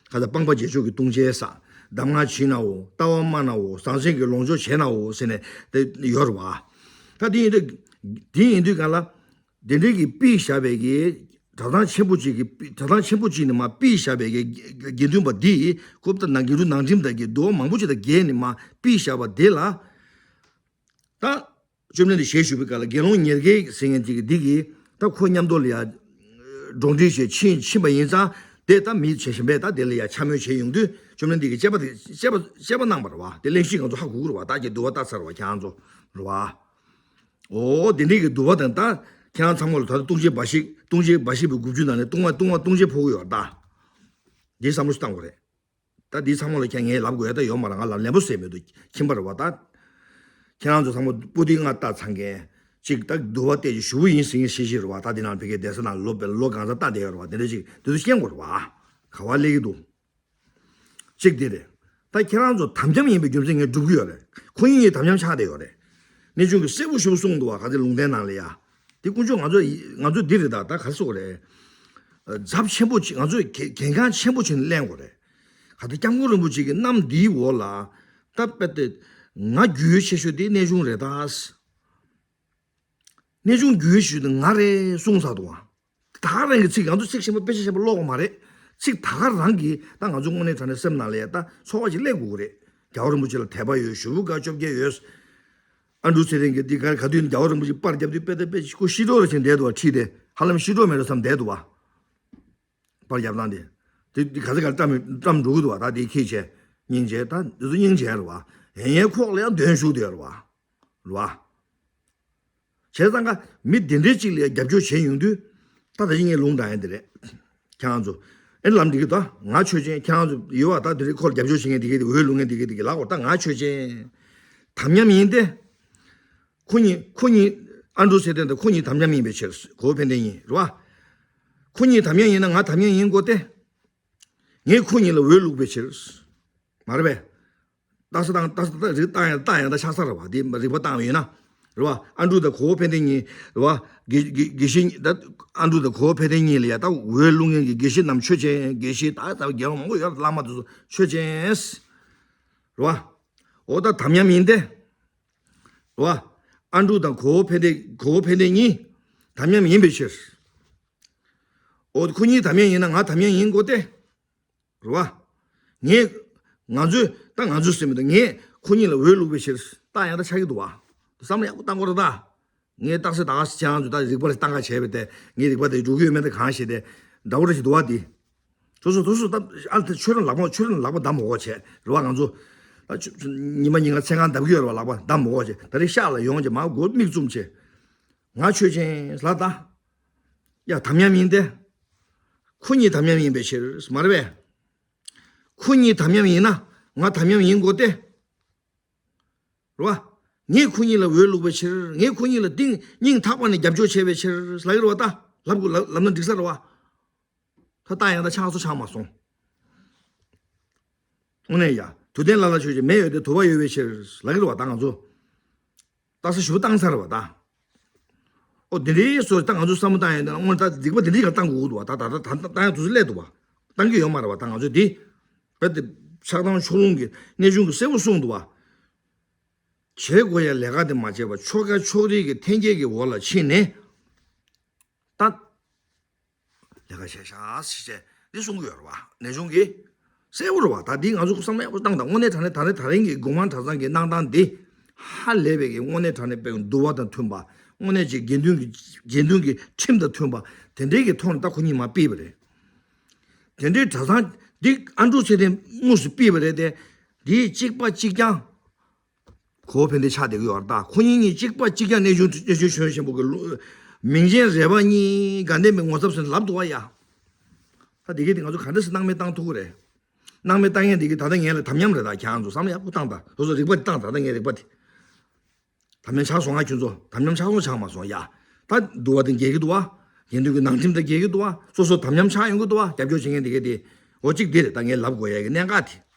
ཁ་ས་སྤངས་པ་རྗེས་ཕྱོགས་ཀྱི་ལྟུང་བྱེད་ས། གདམས་ངག་བྱིན་ནའོ། ལྟ་བ་སྨྲ་ནའོ། ཟང་ཟིང་གི་ལོངས་སྤྱོད་བྱས་ནའོ་ཟེར་ནས་དེ་ཡོད་རེད་བ། ད་དེ་ཡིན་དུས་དེ་ཡིན་དུས་གང་ལ། དེ་འདྲའི་གི་ཕུལ་བཞག་པའི་གི་གྲྭ་ཚང་ཆེན་པོ་གཅིག་གི་གྲྭ་ཚང་ཆེན་པོ་གཅིག་ནས་མར་ཕུལ་བཞག་པའི་གི་དགེ་འདུན་པ་འདིས་ཁོ་ད་ནང་དགེ་འདུན་ནང་ཁྲིམས་དང་གི་འདུལ་བ་མང་པོ་ཅིག་དང་འགལ་ནས་མར་ཕུལ་བཞག་པ་དེ་ལ། ད་བཅོམ་ལྡན་འདས་ཞལ་བཞུགས་པའི་སྐབས་ལ་དགེ་སློང་ཉེར་བརྒྱད་ཟེར་མཁན་དེ་གི་འདི་གིས་ད་ཁོ་མཉམ་དུ་ལ་ཡ་འགྲོ་འདྲིས་བྱས་ཕྱིན་ཕྱིན་པ་ཡིན་ཙང་དེ་ད་མི་བྱེད་བཞིན་པས། ད་དེ་ལ་ཡ་འཕྱ་སྨོད་བྱས་ཡོང་དུས་བཅོམ་ལྡན་འདས་ཀྱིས་དཔྱད་པ་དེ་དཔྱད་པ་དཔྱད་པ་གནང་བ་རེད་བ། དེ་གླེང་གཞི་ང་ཚོ་ཧ་གོ་གི་རེད་བ། ད་ཀྱི་འདུལ་བ་ལྟ་ཚར་བ་ཁྱེད་རང་ཚོ་རེད་བ། ཨོ་དེ་འདྲའི་གི་འདུལ་བ་དང་ད་ཁྱེད་རང་ཚང་མ་ལ་ད་ལྟ་ལྟུང་བྱེད་འབའ་ཞིག་ལྟུང་བྱེད་འབའ་ཞིག་པའི་དགུ་བཅུ་ནང་ནས་ལྟུང་བ་ལྟུང་བ་ལྟུང་བྱེད་ཕོག་གི་ཡོད་ད། འདི་བསམ་བློ་ཞིག་བཏང་དགོས་རེད། ད་འདི་ཚང་མ་ལ་ཁྱེད་ངས་ལབ་དགོས་ཡ་ད་ཡོད་མ་རེད། ང་ལབ་ལན་པོ་ཟེར་མེད་དུ་ཁྱིམ་པ་རེད་བ་ད། ཁྱེད་རང་ཚོ་ཚང་མ་པོ་ཏི་ལྔ་ལྟ་ཚང་མཁན་ཅིག་ད་འདུལ་བ་བལྟས་ཀྱི་ཞུ་བོ་ཡིན་ཟིན་ཤེས་ཤེས་རེད་བ། ད་འདི་ནང་བི་ཀའི་གདན་ས་ནང་ལོ་པའི་ལོ་གང་ཚ་ལྟ་བསྡད་ཡོད་རེད་བ། དེ་འདྲ་ཅིག་དེ་ཚོ་ཤེས་དགོས་རེད་བ། ག་བ་སླེབས་ཀྱི་འདུག་ཅིག་འདི་རེད། ད་ཁྱེད་རང་ཚོ་དམ་ཉམས་ཡིན་པའི་རྒྱུ་མཚན་ངས་སྒྲུབ་ཀྱི་ཡོད་རེད། ཁོ་གཉིས་དམ་ཉམས་ཆགས་བསྡད་ཡོད་རེད། གནས་ཆུང་གི་གསལ་པོ་ཞིག་གསུངས་འདུག་བ། ག་ཚོད་ལུང་བསྟན་ནང་ལ་ཡ། དེ་དཀོན་མཆོག་ང་ཚོ་ཡི་ང་ཚོ་འདི་རེད། ད་ད་ག་རེ་ཟེར་དགོས་རེད། ཚབས་ཆེན་པོ་ཅིག་ང་ཚོས་གལ་གལ་འགངས་ཆེན་པོ་བྱས་ནས་གླེང་དགོས་རེད། ག་ད་སྐྱབས་མགོན་རིན་པོ་ཆེ་གི་རྣམ་འདིའི་འོག་ལ་ད་དཔེ་དེ་ང་རྒྱུས་ཡོད་ཆེ་ཤོས་དེ་གནས་ཆུང་རེད་ད། གནས་ཆུང་རྒྱུས་ཡོད་ཆེ་ཤོས་དེ་ང་རེད་གསུངས་ཚར་འདུག་བ། ད་ག་རང་གི་ཚིག་ང་ཚོ་ཚིག་ཆེན་པོ་དཔེ་ཆ་ཆེན་པོ་ཀློག་དགོས་མ་རེད། ཚིག་ད་ག་རང་གིས་ད་ང་ཚོ་དངོས་གནས་དྲང་གནས་སེམས་ནང་ལ་ཡ་ད་ཚོར་བ་ཅིག་སླེབས་དགོས་ཀྱི་རེད། རྒྱལ་བ་རིན་པོ་ཆེ་ལ་དད་པ་ཡོད། ཞུ་བོ་དཀར་བཅོ་བརྒྱད་ཡོད། ཨ་འབྲུག་ཚེ་རིང་གིས་འདི་ག་ག་དུས་ནས་རྒྱལ་བ་རིན་པོ་ཆེ་པར་རྒྱབ་དུས་དཔེ་དེ་དཔེ་ཁོ་ཤི་གྲོགས་རེད་བྱས་བསྡད་འདུག་བ། ཁྲིད་དེ་ཧ་ལམ་ཤི་གྲོགས་མེད་འགྲོ་བསམ་བསྡད་འདུག་བ། པར་རྒྱབ་སྟངས་དེ། དེ་དེ་ག་ཚོད་ག་ལ་བཀྲམ་བཀྲམ་འགྲོ་གི་འདུག་བ། ད་དེ་ཁྱེད་བྱས་སྙིང་རྗེ་ད་འདི་ཚོ་སྙིང་རྗེ་རེད་བ། ཡན་ཡན་ཁོག་ལ་ཡང་འདོན་ཞུགས་དེ་རེད་བ། རེད་བ། བྱས་ཙང་ཀ་མི་དེ་འདྲའི་གཅིག་ལ་རྒྱབ་སྐྱོར་བྱས་ཡོང་དུས་ད་ད་ཅི་ངས་ལུང་དྲངས་ཡ་དེ་རེད། ཁྱེད་རང་ཚོ་ཨེ་ལམ་འགྲིག་གི་ད་ང་ཆོས་ཅན་ཁྱེད་རང་ཚོ་ཡོད་བ། ད་དེ་རིང་ཁོ་ལ་རྒྱབ་སྐྱོར་བྱེད་མཁན་དེ་གས་དེ་འོས་བླུག་མཁན་དེ་གས་དེ་གས་ལབ་དགོས། ད་ང་ཆོས་ཅན་དམ་ཉམས་ཡིན་ཏེ། ཁོ་གཉིས་ཁོ་གཉིས་ཨ་འབྲུག་ཚེ་བརྟན་དང་ཁོ་གཉིས་དམ་ཉམས་ཡིན་པའི་ཕྱིར་གོ་ཕན་བདེ་གཉིས་རེད་བ། ཁོ་གཉིས་དམ་ཉམས་ཡིན་ན་ང་དམ་ཉམས་ཡིན་དགོས་ཏེ། ངས་ཁོ་གཉིས་ལ་འོས་བླུག་པའི་ཕྱིར། མ་རེད་པས། རྟགས་གསལ་བཏང་རྟགས་གསལ་རིགས་བཏང་ཡང་བཏང་ཡང་ད་ཆགས་ས་རེད་བ། དེ་རིགས་པ་བཏང་བ་ཡིན་ན། རེད་བ། ཨ་འབྲུག་དང་གོ་བོ་ཕན་བདེ་གཉིས་རེད་བ། དགེ་དགེ་དགེ་བཤེས་ད་ཨ་འབྲུག་དང་གོ་བོ་ཕན་བདེ་གཉིས་ལ་ཡ་ད་འོས་བླུག་མཁན་གྱི་དགེ་བཤེས་རྣམས་ཆོས་ཅན། དགེ་བཤེས་ད་ད་རྒན་མང་པོ་ཡོད་བླ་མ་དེ་ཚོ་ཆོས་ཅན། རེད་བ། འོ་ད་དམ་ཉམས་ཡིན་ཏེ། རེད་བ། ཨ་འབྲུག་དང་གོ་བོ་ཕན་བདེ་གོ་བོ་ཕན་བདེ་གཉིས་དམ་ཉམས་ཡིན་པའི་ཕྱིར། འོ་ཁོ་གཉིས་དམ་ཉམས་ཡིན་ན་ང་དམ་ཉམས་ཡིན་དགོས་ཏེ། རེད་བ། ངས། ང་ཚོས་ད་ང་ཚོས་ཟེར་མི་འདུག་ངས་ཁོ་གཉིས་ལ་འོས་བླུག་པའི་ཕྱིར་ད་ཡང་ད་ཆགས་ཀྱི་འདུག་བ། བསམ་བློ་ཡག་པོ་བཏང་དགོས་རེད་ད། ངས་རྟགས་གསལ་ད་ག་ཁྱེད་རང་ཚོ་ད་རིག་པ་ལ་བཏང་ག་བྱས་པས་ཏེ་ངས་རིག་པ་དེ་འགྲོ་གི་ཡོད་མེད་དེ་གང་ཤེས་ཏེ། འདྲ་བོ་རེ་ཞིག་འདུག་བ་འདི། སོ་སོ་སོ་སོ་ད་ཨ་ལ་དེ་ཁྱོད་རང་ལག་པ་ཁྱོད་རང་ལག་པ་བསྡམ་མ་དགོས་བྱས་རེད་བ། ང་ཚོ་ད་ཆུ་ཆུ་ཉི་མ་ཉིན་གང་ཚེ་གང་བསྡམ་གི་ཡོད་རེད་བ། ལག་པ་བསྡམ་མ་དགོས་བྱས་ད་རེས་ཤག་ལ་ཡོང་བྱས་མ་མགོ་མིག་བཙུམ་བྱས། ང་ཆོས་ཅན་ལ་ད། ཡ་དམ་ཉམས་ཡིན་ཏེ། ཁོ་གཉིས་དམ་ཉམས་ཡིན་པའི་ཕྱིར་མ་རེད་པས། ཁོ་གཉིས་དམ་ཉམས་ཡིན་ན་ང་དམ་ཉམས་ཡིན་དགོས་ཏེ། རེད་བ། ངས་ཁོ་གཉིས་ལ་འོས་བླུགས་པའི་ཕྱིར་ངས་ཁོ་གཉིས་ལ་གཏིང་སྙིང་ཐག་པ་ནས་རྒྱབ་སྐྱོར་བྱས་པའི་ཕྱིར་ལབ་ཀྱི་རེད་བ། ད་ལབ་དགོས་ལབ་ལབ་ན་འགྲིག་ས་རེད་བ། ད་ལྟ་ཡང་ད་ཆགས་སོ་ཆགས་མ་སོང་། དངོས་གནས་ཡ། དུས་གཏན་ལ་ལ་ཆོས་ཅན། མེ་ཡོད་དེ་དུ་བ་ཡོད་པའི་ཕྱིར་ལབ་ཀྱི་རེད་བ། ད་ང་ཚོ། རྟགས་གསལ་ཞུ་བཏང་ཚར་བ་ད། ཨོ་དེ་འདྲའི་བཟོ་ད་ང་ཚོ་བསམ་བློ་བཏང་ཡོད་ན་དངོས་ད་རིག་པ་དེ་འདྲའི་ག་བཏང་དགོས་འདུག་བ། ད་ད་ད་ད་བཏང་ཡང་དུས་ཚོད་སླེབས་འདུག་བ། བཏང་གི་ཡོད་མ་རེད་བ། ད་ང་ཚོས་འདི། རྦད་དེ་ཆགས་སྡང་ཕྱོགས་ལྷུང་གི་གནས་ཆུང་གི་གསལ་པོ་གསུངས་འདུག་བ། བྱེད་དགོས་ཡ་ལས་ཀ་དེ་མ་བྱས་པ་ཕྱོགས་ཁ་ཕྱོགས་རིས་ཀྱི་འཐེན་འཁྱེར་གྱི་འོག་ལ་ཕྱིན་ནས། ད། ལས་ཀ་བྱས་ཤག་ཟེར་བྱས་འདི་གསུང་གི་ཡོད་རེད་བ། གནས་ཆུང་གིས། གསལ་པོ་རེད་བ། ད་འདི་ང་ཚོ་བསམ་བློ་ཡག་པོ་བཏང་དང་། དངོས་གནས་དྲང་གནས་ད་རེས་ད་རིང་གི་སྒོ་མང་གྲྭ་ཚང་གི་གནང་སྟངས་འདི་ཧ་ལས་པའི་གི་དངོས་གནས་དྲང་གནས་དཔེ་འདུལ་བ་དང་མཐུན་པ། དངོས་གནས་ཀྱི་དགེ་འདུན་གྱི་དགེ་འདུན་གྱི་ཁྲིམས་དང་མཐུན་པ། དེ་འདྲའི་གི་ཐོག་ནས་ད་ཁོ་གཉིས་མར་ཕུད་པ་རེད། དེ་འདྲའི་གྲྭ་ཚང་འདི་ཨ་འབྲུག་ཚེ་བརྟན་དངོས་སུ་ཕུད་པ་རེད་དེ། འདིའི་གཅིག་པ་གཅིག་རྐྱང་། གོ་བོ་ཕན་བདེ་ཆགས་བསྡད་ཀྱི་ཡོད་རེད་ད། ཁོ་གཉིས་གཉིས་གཅིག་པ་གཅིག་རྐྱང་གནས་ཆུང་གནས་ཆུང་གཞོན་གཞོན་པོ་གི་ལུ། མིང་ཅན་རལ་པ་གཉིས་དགའ་ལྡན་པའི་ངོ་ཚབ་ཟེར་ལབ་འདུག་བ་ཡ། ད་དེ་གས་དེ་ང་ཚོ་ག་འདྲ་སེ་སྣང་མེད་བཏང་ཐུབ་ཀྱི་རེད། སྣང་མེད་བཏང་མཁན་དེ་གས་ད་ལྟ་ངས་ལ་དམ་ཉམས་རེད་ད། ཁྱེད་རང་ཚོ་བསམ་བློ་ཡག་པོ་བཏང་ད། སོ་སོ་རིག་པ་དེ་བཏང་། ད་ལྟ་ངའི་རིག་པ་དེ། དམ་ཉམས་ཆགས་སོང་ང་ཁྱོད་ཚོ། དམ་ཉམས་ཆགས་སོང་ཆགས་མ་སོང་ཡ། ད་འདུལ་བ་དེ་འགལ་གྱི་འདུག་བ། དགེ་འདུན་གྱི་ནང་ཁྲིམས་དང་འགལ་གྱི་འདུག་བ། སོ་སོ་དམ་ཉམས་ཆགས་ཡོང་གི་འདུག་བ། རྒྱབ་སྐྱོར་བྱེད་མཁན་དེ་གས་དེ། འོ་གཅིག་དེ་རེད་ད་ངས་ལབ་དགོས་ཡ་གི་གནད་འགག་དེ།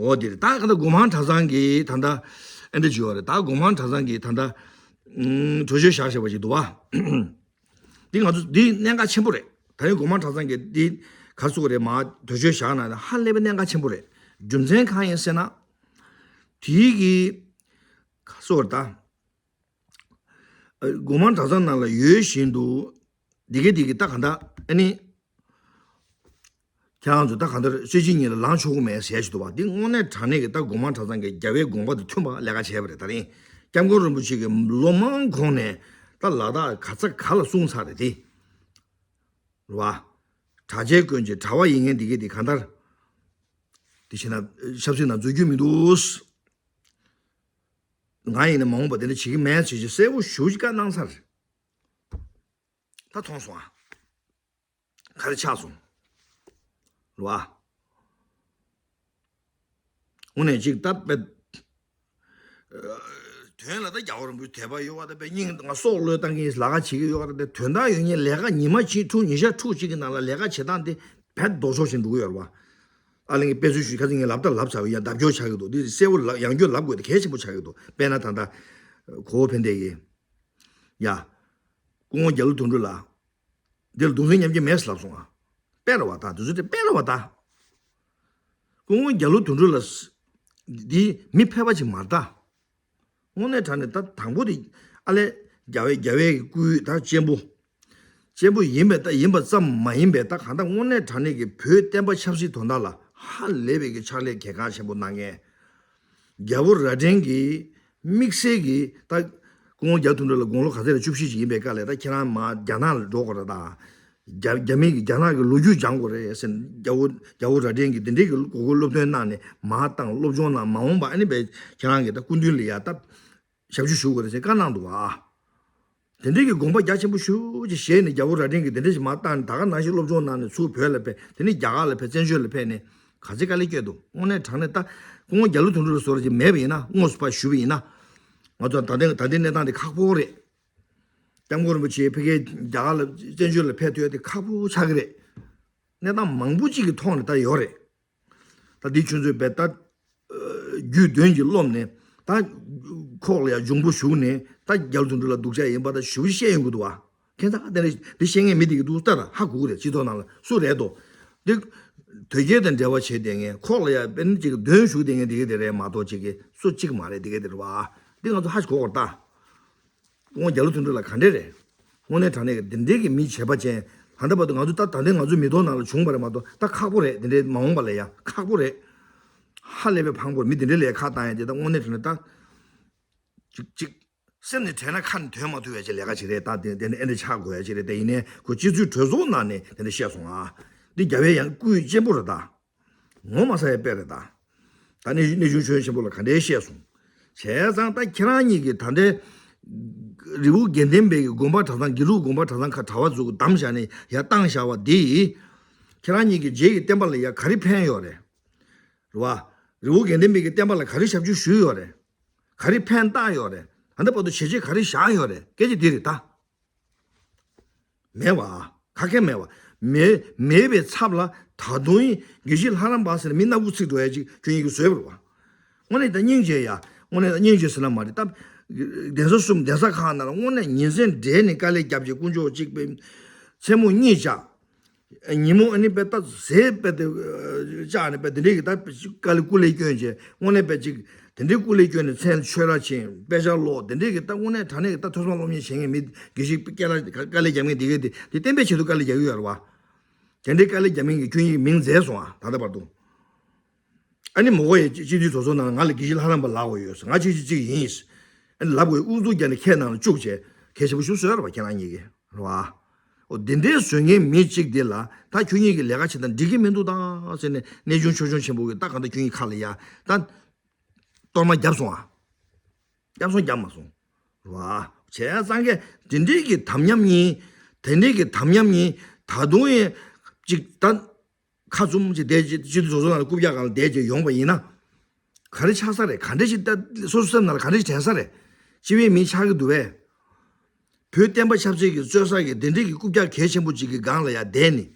འོ་དེ་རེད། ད་ག་ད་སྒོ་མང་གྲྭ་ཚང་གིས་ད་ལྟ་ཨེ་འདྲ་བྱས་ཡོད་རེད། ད་སྒོ་མང་གྲྭ་ཚང་གིས་ད་ལྟ་ཨུམ་གྲོས་ཆོད་བཞག་བཞག་པ་ཞིག་འདུག་བ། འདི་ང་ཚོ་འདི་གནད་འགག་ཆེན་པོ་རེད། ད་རིང་སྒོ་མང་གྲྭ་ཚང་གིས་འདི་ག་རེ་ཟེར་དགོས་རེད། མར་གྲོས་ཆོད་བཞག་ན་ཧ་ལས་པའི་གནད་འགག་ཆེན་པོ་རེད། རྒྱུ་མཚན་གང་ཡིན་ཟེར་ན། དེའི་གི་སོར་ད། དགོན་པ་གྲྭ་ཚང་ནང་ལ་ཡོད་བཞིན་དུ། འདི་གས་འདི་གས་ད་གང་ད་ཨ་ནི། ཁྱེད་རང་ཚོ་ད་གང་ལྟར་སྲིད་སྤྱི་གཉིས་ལ་ལངས་ཆོག་གི་མེད་ཟེར་ཞིག་འདུག་བ། འདི་དངོས་གནས་དྲང་གནས་ཀྱི་ད་དགོན་པ་གྲྭ་ཚང་གི་རྒྱལ་བའི་དགོངས་པ་དང་མཐུན་པ་ལས་ཀ་བྱས་པ་རེད། ད་རིང་སྐྱབས་མགོན་རིན་པོ་ཆེ་གིས་ལོ་མང་གོང་ནས་ད་ལ་དྭགས་ག་ས་ག་ལ་གསུངས་ཚར་རེད་དེ། རེད་བ། གྲྭ་ཆས་གོན་ཅིག་གྲྭ་བ་ཡིན་མཁན་འདི་གས་འདི་གང་ལྟར། དེ་བྱས་ན་ཆབ་སྲིད་ནང་འཛུལ་རྒྱུ་མི་འདུག་ང་ཡིན་ན་མ་འོངས་པ་དེ་འདྲ་བྱེད་ཀྱི་མེད་ཟེར་ཅིག་གསལ་པོ་ཞེ་པོ་ཅིག་བཀའ་གནང་ཚར། ད་མཐོང་སོང་ཨ། ག་རེ་ཆགས་སོང་། རེད་བ། དངོས་གནས་ཅིག་ད་དཔེ། དོན་ལ་ད་རྒྱལ་བ་རིན་པོ་ཆེ་དད་པ་ཡོད་བ། ད་དཔེ་སྙིང་ང་སྲོག་བློས་བཏང་གིན་ལས་ཀ་བྱེད་ཀྱི་ཡོད་བ། ད་དོན་དག་ཡོད་མཁན་ལས་ཀ་ཉི་མ་གཅིག་ཕྲུགས་ཉིན་ཞག་ཕྲུགས་གཅིག་གི་ནང་ལ་ལས་ཀ་བྱེད་སྟངས་དེ་བེད་ལྡོག་ཕྱོགས་ཤིག་འགྲོ་གི་ཡོད་རེད་བ། ཨ་ལས་ངས་དཔེ་མཚོན་ཞུས། ཁ་སང་ངས་ལབ་ད་ལབ་ཚར་བ་ཡ། ལྡབ་སྐྱོར་ཆགས་ཀྱི་འདུག་འདི་གསལ་པོ་ལབ་ཡང་བསྐྱར་ལབ་དགོས་དེ་གལ་ཆེན་པོ་ཆགས་ཀྱི་འདུག་དཔེར་ན་ད་ལྟ་གོ་བོ་ཕན་བདེ་གིས། ཡ། སྐུ་ངོ་རྒྱ་ལོ་དོན་གྲུབ་ལགས། འདིར་གདུང་སེམས་མཉམ་སྐྱེད་མེད་ཟེར་ལབ་སོང་ང་། དཔེ་རེད་བ་ད། དེ་ཚོ་དེ་དཔེ་རེད་བ་ད། སྐུ་ངོ་རྒྱ་ལོ་དོན་གྲུབ་ལགས། འདི་མི་ཕལ་པ་ཅིག་མ་རེད་ད། དངོས་གནས་དྲང་གནས་ད་དང་པོ་དེ་ཨ་ལས་རྒྱལ་བའི་རྒྱལ་བའི་སྐུའི་ད་གཅེན་པོ། གཅེན་པོ་ཡིན་པའི་ད་ཡིན་པ་ཙམ་མ་ཡིན་པའི་ད་གང་ལྟར་དངོས་གནས་དྲང་གནས་ཀྱི་བོད་བསྟན་པ་ཆབ་སྲིད་དོན་དག་ལ་ཧ་ལས་པའི་གི་ཕྱག་ལས་གལ་འགངས་ཆེན་པོ་གནང་མཁན། རྒྱལ་པོ་རྭ་སྒྲེང་གིས་དམིགས་བསལ་གྱིས་ད་སྐུ་ངོ་རྒྱ་དོན་གྲུབ་ལ་དགུང་ལོ་ག་ཚོད་རེད། བཅུ་བཞི་ཅིག་ཡིན་པའི་སྐབས་ལ་ད་ཁྱེད་རང་མར་རྒྱ་ནག་ལ་འགྲོ་དགོས་རེད་ད། རྒྱ་རྒྱ་མི་གིས་རྒྱ་ནག་གི་ལོ་རྒྱུས་སྦྱང་དགོས་རེད་ཟེར། རྒྱལ་པོ་རྒྱལ་པོ་རྭ་སྒྲེང་གིས་དེ་འདྲའི་གི་གོ་སྐབས་སློབ་སྟོན་གནང་ནས་མར་བཏང་སློབ་སྦྱོང་གནང་། མ་འོངས་པ་ཨ་ནི་བས་ཁྱེད་རང་གིས་ད་སྐུ་མདུན་ལ་ཡ་ད་ཞབས་ཞུ་ཞུ་དགོས་རེད་ཟེར་བཀའ་གནང་འདུག་བ། དེ་འདྲའི་གི་དགོངས་པ་རྒྱ་ཆེན་པོ་ཞེ་པོ་ཅིག་བཞེས་ནས་རྒྱལ་པོ་རྭ་སྒྲེང་གིས་དེ་འདྲ་ཞིག་མར་བཏང་ནས་ད་ག་ནང་བཞིན་སློབ་སྦྱོང་གནང་ནས་ཚུར་བོད་ལ་ཕེབས། དེ་ནས་རྒྱ་གར་ལ་ཕེབས། བཙན་བྱོལ་ལ་ཕེབས་ནས་ག་ཚོད་དཀའ་ལས་བསྐྱལ་འདུག་དངོས་གནས་དྲང་གནས་ད་སྐུ་ངོ་རྒྱ་ལོ་དོན་གྲུབ་ལ་བཟོ་འདྲ་ཅིག་མེད་པ་ཡིན་ན། དངོས་སུ་ཕར་ཞུས་པ་ཡིན་ན། ང་ཚོ་ད་ལྟའི་ད་ལྟའི་གནས་སྟངས་དེ་ཁག་པོ་རེད། སྐྱབས་མགོན་རིན་པོ་ཆེ་ཕ་གིར་རྒྱ་གར་ལ་བཙན་བྱོལ་ལ་ཕེབས་ཐུབ་ཡ་དེ་ཁག་པོ་ཆགས་ཀྱི་རེད། གནས་སྟངས་མང་པོ་ཅིག་གི་ཐོག་ནས་ད་ཡོད་རེད། ད་འདི་ཁྱོད་ཚོས་བས་ད། རྒྱུས་འདོན་གྱིས་རློམ་ནས་ད། ཁོག་ལ་ཡ་འཇུང་པོ་ཞུགས་ནས་ད་རྒྱ་ལོ་དོན་གྲུབ་ལ་སྡུག་ཅག་ཡིན་པ་ད་ཞུ་བཤད་ཡོང་གི་འདུག་བ། ཁྱེད་ད་དེ་འདྲ་འདི་བཤད་མཁན་མི་དེ་གི་འདུག་ལྟ་ད་ཧ་གོ་གི་རེད། སྤྱི་ཚོགས་ནང་ལ་སུ་རེད་དོ། འདི། དོལ་རྒྱལ་དང་འབྲེལ་བ་བྱས་བསྡད་མཁན། ཁོག་ལ་ཡ་དཔེ་ཅིག་འདོན་ཞུགས་བསྡད་མཁན་དེ་གི་དེ་རེད་མ་གཏོགས་ཅིག་གི་སུ་གཅིག་མ་རེད། དེ་གི་དེ་རེད་བ། འདི་ང་ཚོ་ཧ་ཞིག་གོ་གོ་ད། སྐུ་ངོ་རྒྱ་ལོ་དོན་གྲུབ་ལགས་ག་འདྲས་རེད། དངོས་གནས་དྲང་གནས་ཀྱི་འདི་འདྲས་ཀྱི་མི་བྱེད་པ་ཅན། ད་ལྟ་བར་དུ་ང་ཚོ་ད་ད་ལྟའི་ང་ཚོ་མི་ཐོག་ནང་ལ་བྱུང་བ་རེད་མ་གཏོགས་ད་ཁག་པོ་རེད། འདི་འདྲས་མ་འོངས་པ་ལ་ཡང་ཁག་པོ་རེད། ཧ་ལས་པའི་ཕངས་པོ་རེད། མི་འདི་འདྲས་ལ་ཡང་ཁ་བཏང་ཡ་དེ་ད་དངོས་གནས་དྲང་གནས་ད། ཅིག་ཅིག་སེམས་ནས་དྲན་ན་ཁ་ནས་ཐོན་མ་ཐུབ་ཡ་ཅིག་ལས་ཀ་ཅིག་རེད། ད་དེ་དེ་འདྲས་ཨེ་འདྲས་ཆགས་དགོས་ཡ་ཅིག་རེད། དེ་ཡིན་ནའི་ཁོ་སྤྱི་ཚོགས་གྲོས་ཚོགས་ནང་ནས་དེ་འདྲས་བཤད་སོང་ཨ། འདི་རྒྱལ་བའི་ཡང་སྐུའི་གཅེན་པོ་རེད་ད། ངོ་མ་ཚ་ཡ་དཔེ་རེད་ད། ད་ནི་གནས་ཆུང་ཆོས་ཆེན་པོ་ལ་ག་འདྲའི་བཤད་སོང་། བྱས་ཙང་ད་ཁྱེད་རང་གཉིས་ཀྱིས་ད་ལྟའི་རི་བོ་དགེ་ལྡན་པའི་གི་དགོན་པ་གྲྭ་ཚང་། དགེ་ལུགས་དགོན་པ་གྲྭ་ཚང་ཁ་གྲྭ་བ་ཚོ་གི་བདམས་བཞག་ནས་ཡར་བཏང་བཞག་པ་འདི། ཁྱེད་རང་གཉིས་ཀྱི་རྗེས་ཀྱི་བསྟན་པ་ལ་ཡ་ག་རེ་ཕན་ཡོད་རེད། རེད་བ། རི་བོ་དགེ་ལྡན་པའི་གི་བསྟན་པ་ལ་ག་རེ་ཞབས་ཞུ་ཞུས་ཡོད་རེད། ག་རེ་ཕན་བཏགས་ཡོད་རེད། ད་ལྟ་བར་དུ་བྱས་རྗེས་ག་རེ་བཞག་ཡོད་རེད། སྐད་ཆ་འདི་རེད་ད། མེད་བ། ཁ་སྐད་མེད་བ། མེད་མེད་པའི་ཚབ་ལ་ད་དུང་ཡིན་དགེ་བཤེས་ལྷ་རམས་པ་ཟེར་ནས་མི་སྣ་དགུ་ཚིག་འགྲོ་ཡ་ཅིག་ཁྱོད་ཡིན་གྱི་བཟོས་པ་རེད་བ། དངོས་གནས་ད་སྙིང་རྗེ་ཡ། དངོས་གནས་ད་སྙིང་རྗེ་ཟེར་ན་མ་རེད་ད། གདན་ས་གསུམ་གདན་ས་ཁག་ནང་ལ་དངོས་གནས་ཉིན་མཚན་བསྒྲིལ་ནས་དཀའ་ལས་བརྒྱབ་བྱས་དཀོན་མཆོག་གཅིག་པའི་མཚན་མོ་གཉིད་བཅག་ཉིན་མོ་ཨ་ནི་པའི་ད་ཟས་པའི་དེ་བཅག་ནས་པའི་དེ་འདྲའི་གི་ད་དཀའ་ལས་སྐུ་ལས་བསྐྱོན་བྱས་དངོས་གནས་པའི་ཅིག་དེ་འདྲའི་སྐུ་ལས་བསྐྱོན་ནས་མཚན་ཆོས་ར་ཕྱིན་དཔེ་ཆ་ཀློག་དེ་འདྲའི་གི་ད་དངོས་གནས་དྲང་གནས་གི་ད་ཐོས་བསམ་སློབ་གཉེར་བྱེད་མཁན་མི་དགེ་བཤེས་དཀའ་ལས་དཀའ་ལས་རྒྱབ་མཁན་དེ་གི་དེ་དེ་བསྟན་པའི་ཆེད་དུ་དཀའ་ལས་རྒྱག་གི་ཡོད་རེད་བ། དེ་འདྲའི་དཀའ་ལས་རྒྱབ་མཁན་གི་ཁྱོད་ཉིད་མིང་མཛད་སོང་ཨ། ད་ལྟ་བར་དུ་ཨ་ནི་མོ་གོ་ཡི་སྤྱི་འཐུས་ཚོགས་གཙོ་ནང་ལ་ང་ལ་དགེ་བཤེས་ལྷ་རམས་པ་ལབ་དགོས་ཡོད་ཟེར། ང་གཅིག་གཅིག་གཅིག་ཡིན་ཟེར། ཨ་ནི་ལབ་དགོས་ཨུ་ཚུགས་རྒྱག་ནས་ཁྱེད་ནང་ལ་བཅུག་བྱས་གལ་ཆེན་པོ་ཞིག་བཟོས་རེད་བ། ཁྱེད་རང་གཉིས་ཀྱིས། རེད་བ། འོ་འདི་འདྲའི་བཟོ་མཁན་མི་གཅིག་འདི་ལ་ད་ཁྱོད་གཉིས་ཀྱི་ལས་ཀ་བྱེད་སྟངས་འགྲིག་གི་མི་འདུག་ད་ཟེར་ནས་གནས་ཆུང་ཆོས་སྐྱོང་ཆེན་པོ་གིས་ད་གང་ལྟར་ཁྱོད་གཉིས་ཁ་ལ་ཡ་ད་གཏོར་མ་བརྒྱབ་སོང་ཨ། བརྒྱབ་སོང་བརྒྱབ་མ་སོང་། རེད་བ། བྱས་ཙང་གི་དེ་འདྲའི་གི་དམ་ཉམས་གཉིས། དེ་འདྲའི་གི་དམ་ཉམས་གཉིས་ད་དུང་ཡང་གཅིག་ད། ཁ་བཙུམ་གྱི་བསྡད་ཀྱི་སྤྱི་འཐུས་ཚོགས་གཙོ་ནང་ལ་རྐུབ་བཀྱག་སྒང་ལ་བསྡད་ཀྱི་ཡོང་པ་ཡིན་ན། ག་རེ་ཆགས་ས་རེད། ག་འདྲ་ཞིག་ལྟ་སོ་སོ་སེམས་ནང་ལ་ག་འདྲ་ཞིག་དྲན་ས་རེད། སྤྱི་པའི་མི་ཆགས་ཀྱི་འདུག་བས། བོད་བསྟན་པ་ཆབ་སྲིད་ཀྱི་རྩོད་ས་གི་དེ་འདྲའི་གི་རྐུབ་བཀྱག་གལ་ཆེན་པོ་ཅིག་གི་སྒང་ལ་ཡ་བསྡད་ནས།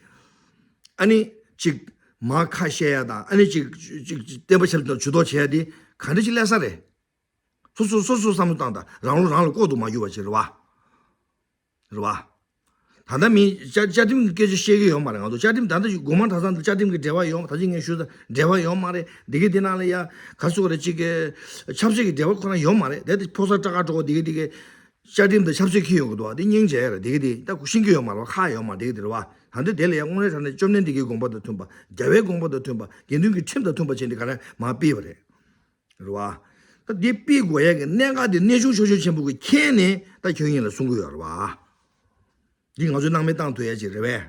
ཨ་ནི་ཅིག་མར་ཁ་བཤད་ཡ་དང་ཨ་ནི་ཅིག་ཅིག་ཅིག་བསྟན་པ་ཆབ་སྲིད་དང་ཇུས་གཏོགས་བྱེད་ཡ་དེ་ག་འདྲ་ཞིག་སླེབས་ས་རེད། སོ་སོ་སོ་སོ་བསམ་བློ་བཏང་དང་རང་བློ་རང་ལ་ལྐོག་ཏུ་མ་གྱུར་བ་ཅིག་རེད་བ། རེད་བ། ད་ལྟ་མི་བཅའ་བཅའ་ཁྲིམས་ཀྱི་སྐད་ཆ་བཤད་ཀྱི་ཡོད་མ་རེད། ང་ཚོ་བཅའ་ཁྲིམས་ད་ལྟ་སྒོ་མང་གྲྭ་ཚང་དང་བཅའ་ཁྲིམས་ཀྱི་འབྲེལ་བ་ཡོད་མ། ད་ཅི་ངས་ཞུས་ཙང་འབྲེལ་བ་ཡོད་མ་རེད། འདི་གའི་འདི་ནང་ལ་ཡ་ག་སུ་ག་རེ་གཅིག་གི་ཆབ་སྲིད་ཀྱི་འབྲེལ་བ་ཁོ་རང་ཡོད་མ་རེད། དེ་དེ་ཕོ་གསར་སྐྲ་དཀར་གྲོགས་འདི་གའི་འདི་གའི་བཅའ་ཁྲིམས་དང་ཆབ་སྲིད་འཁྱེར་ཡོང་གི་འདུག་བ། འདི་སྙིང་རྗེ་རེད། འདི་གའི་འདི་ད་ཤེས་ཀྱི་ཡོད་མ་རེད་བ། ཁག་ཡོད་མ་འདི་གའི་འདི་རེད་བ། ད་འདི་དེ་ལ་ཡ་དངོས་གནས་དྲང་གནས་བཅོམ་ལྡན་འདས་ཀྱི་དགོངས་པ་དང་མཐུན་པ། རྒྱལ་བའི་དགོངས་པ་དང་མཐུན་པ། དགེ་འདུན་གྱི་ཁྲིམས་དང་མཐུན་པ་བྱས་ནས་ག་རེ་མར་སྤེལ་བ་རེད། རེད་བ། ད་འདི་སྤེལ་དགོས་ཡ་གི་གནད་འགག་འདི་གནས་ཆུང་ཆོས་སྐྱོང་ཆེན་པོ་གིས་མཁྱེན་ནས་ད་ཁྱོད་ཉིད་ལ་གསུང་གི་ཡོད་རེད་བ། འདི་ང་ཚོས་སྣང་མེད་བཏང་ཐུབ་ཡ་ཅིག་རེད་པས།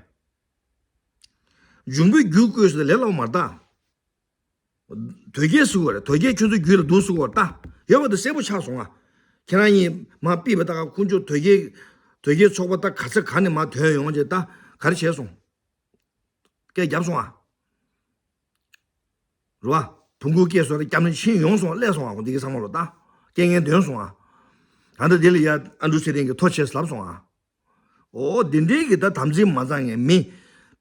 འབྱུང་པོའི་རྒྱུད་བསྐོས་ཟེར་ལས་སླ་པོ་མ་རེད་ད། དོལ་རྒྱལ་ཟེར་གོ་རེད། དོལ་རྒྱལ་ཁྱོད་ཚོ་རྒྱུད་ལ་འདུག་ཟེར་གོ་རེད་ད། ཡོད་པ་དེ་གསལ་པོ་ཆགས་སོང་ང་། ཁྱེད་རང་གཉིས་མར་ཕུད་པ་ད་ཁོང་ཚོ་དོལ་རྒྱལ་དོལ་རྒྱལ་ཚོགས་པ་ད་ག་ས་ག་ནས་མར་ཐོན་ཡོང་ཅེས་ད་ག་རེ་བྱས་སོང་། སྐད་བརྒྱབ་སོང་ཨ། རེད་བ། བོང་ཀུ་སྐད་སོགས་རེ་བརྒྱབ་ནས་ཕྱིན་ཡོང་སོང་ཨ། སླེབས་སོང་ཨ། འདི་གི་ཚང་མ་ལོ་ད་སྐད་ངན་འདོན་སོང་ཨ། ད་ལྟ་འདི་ལ་ཡ་ཨ་འབྲུག་ཚེ་རིང་གིས་ཐོ་ཆེ་ལབ་སོང་ཨ། ཨོ་འདི་འདྲའི་གི་ད་དམ་ཚིག་མ་གཙང་ངན་མི།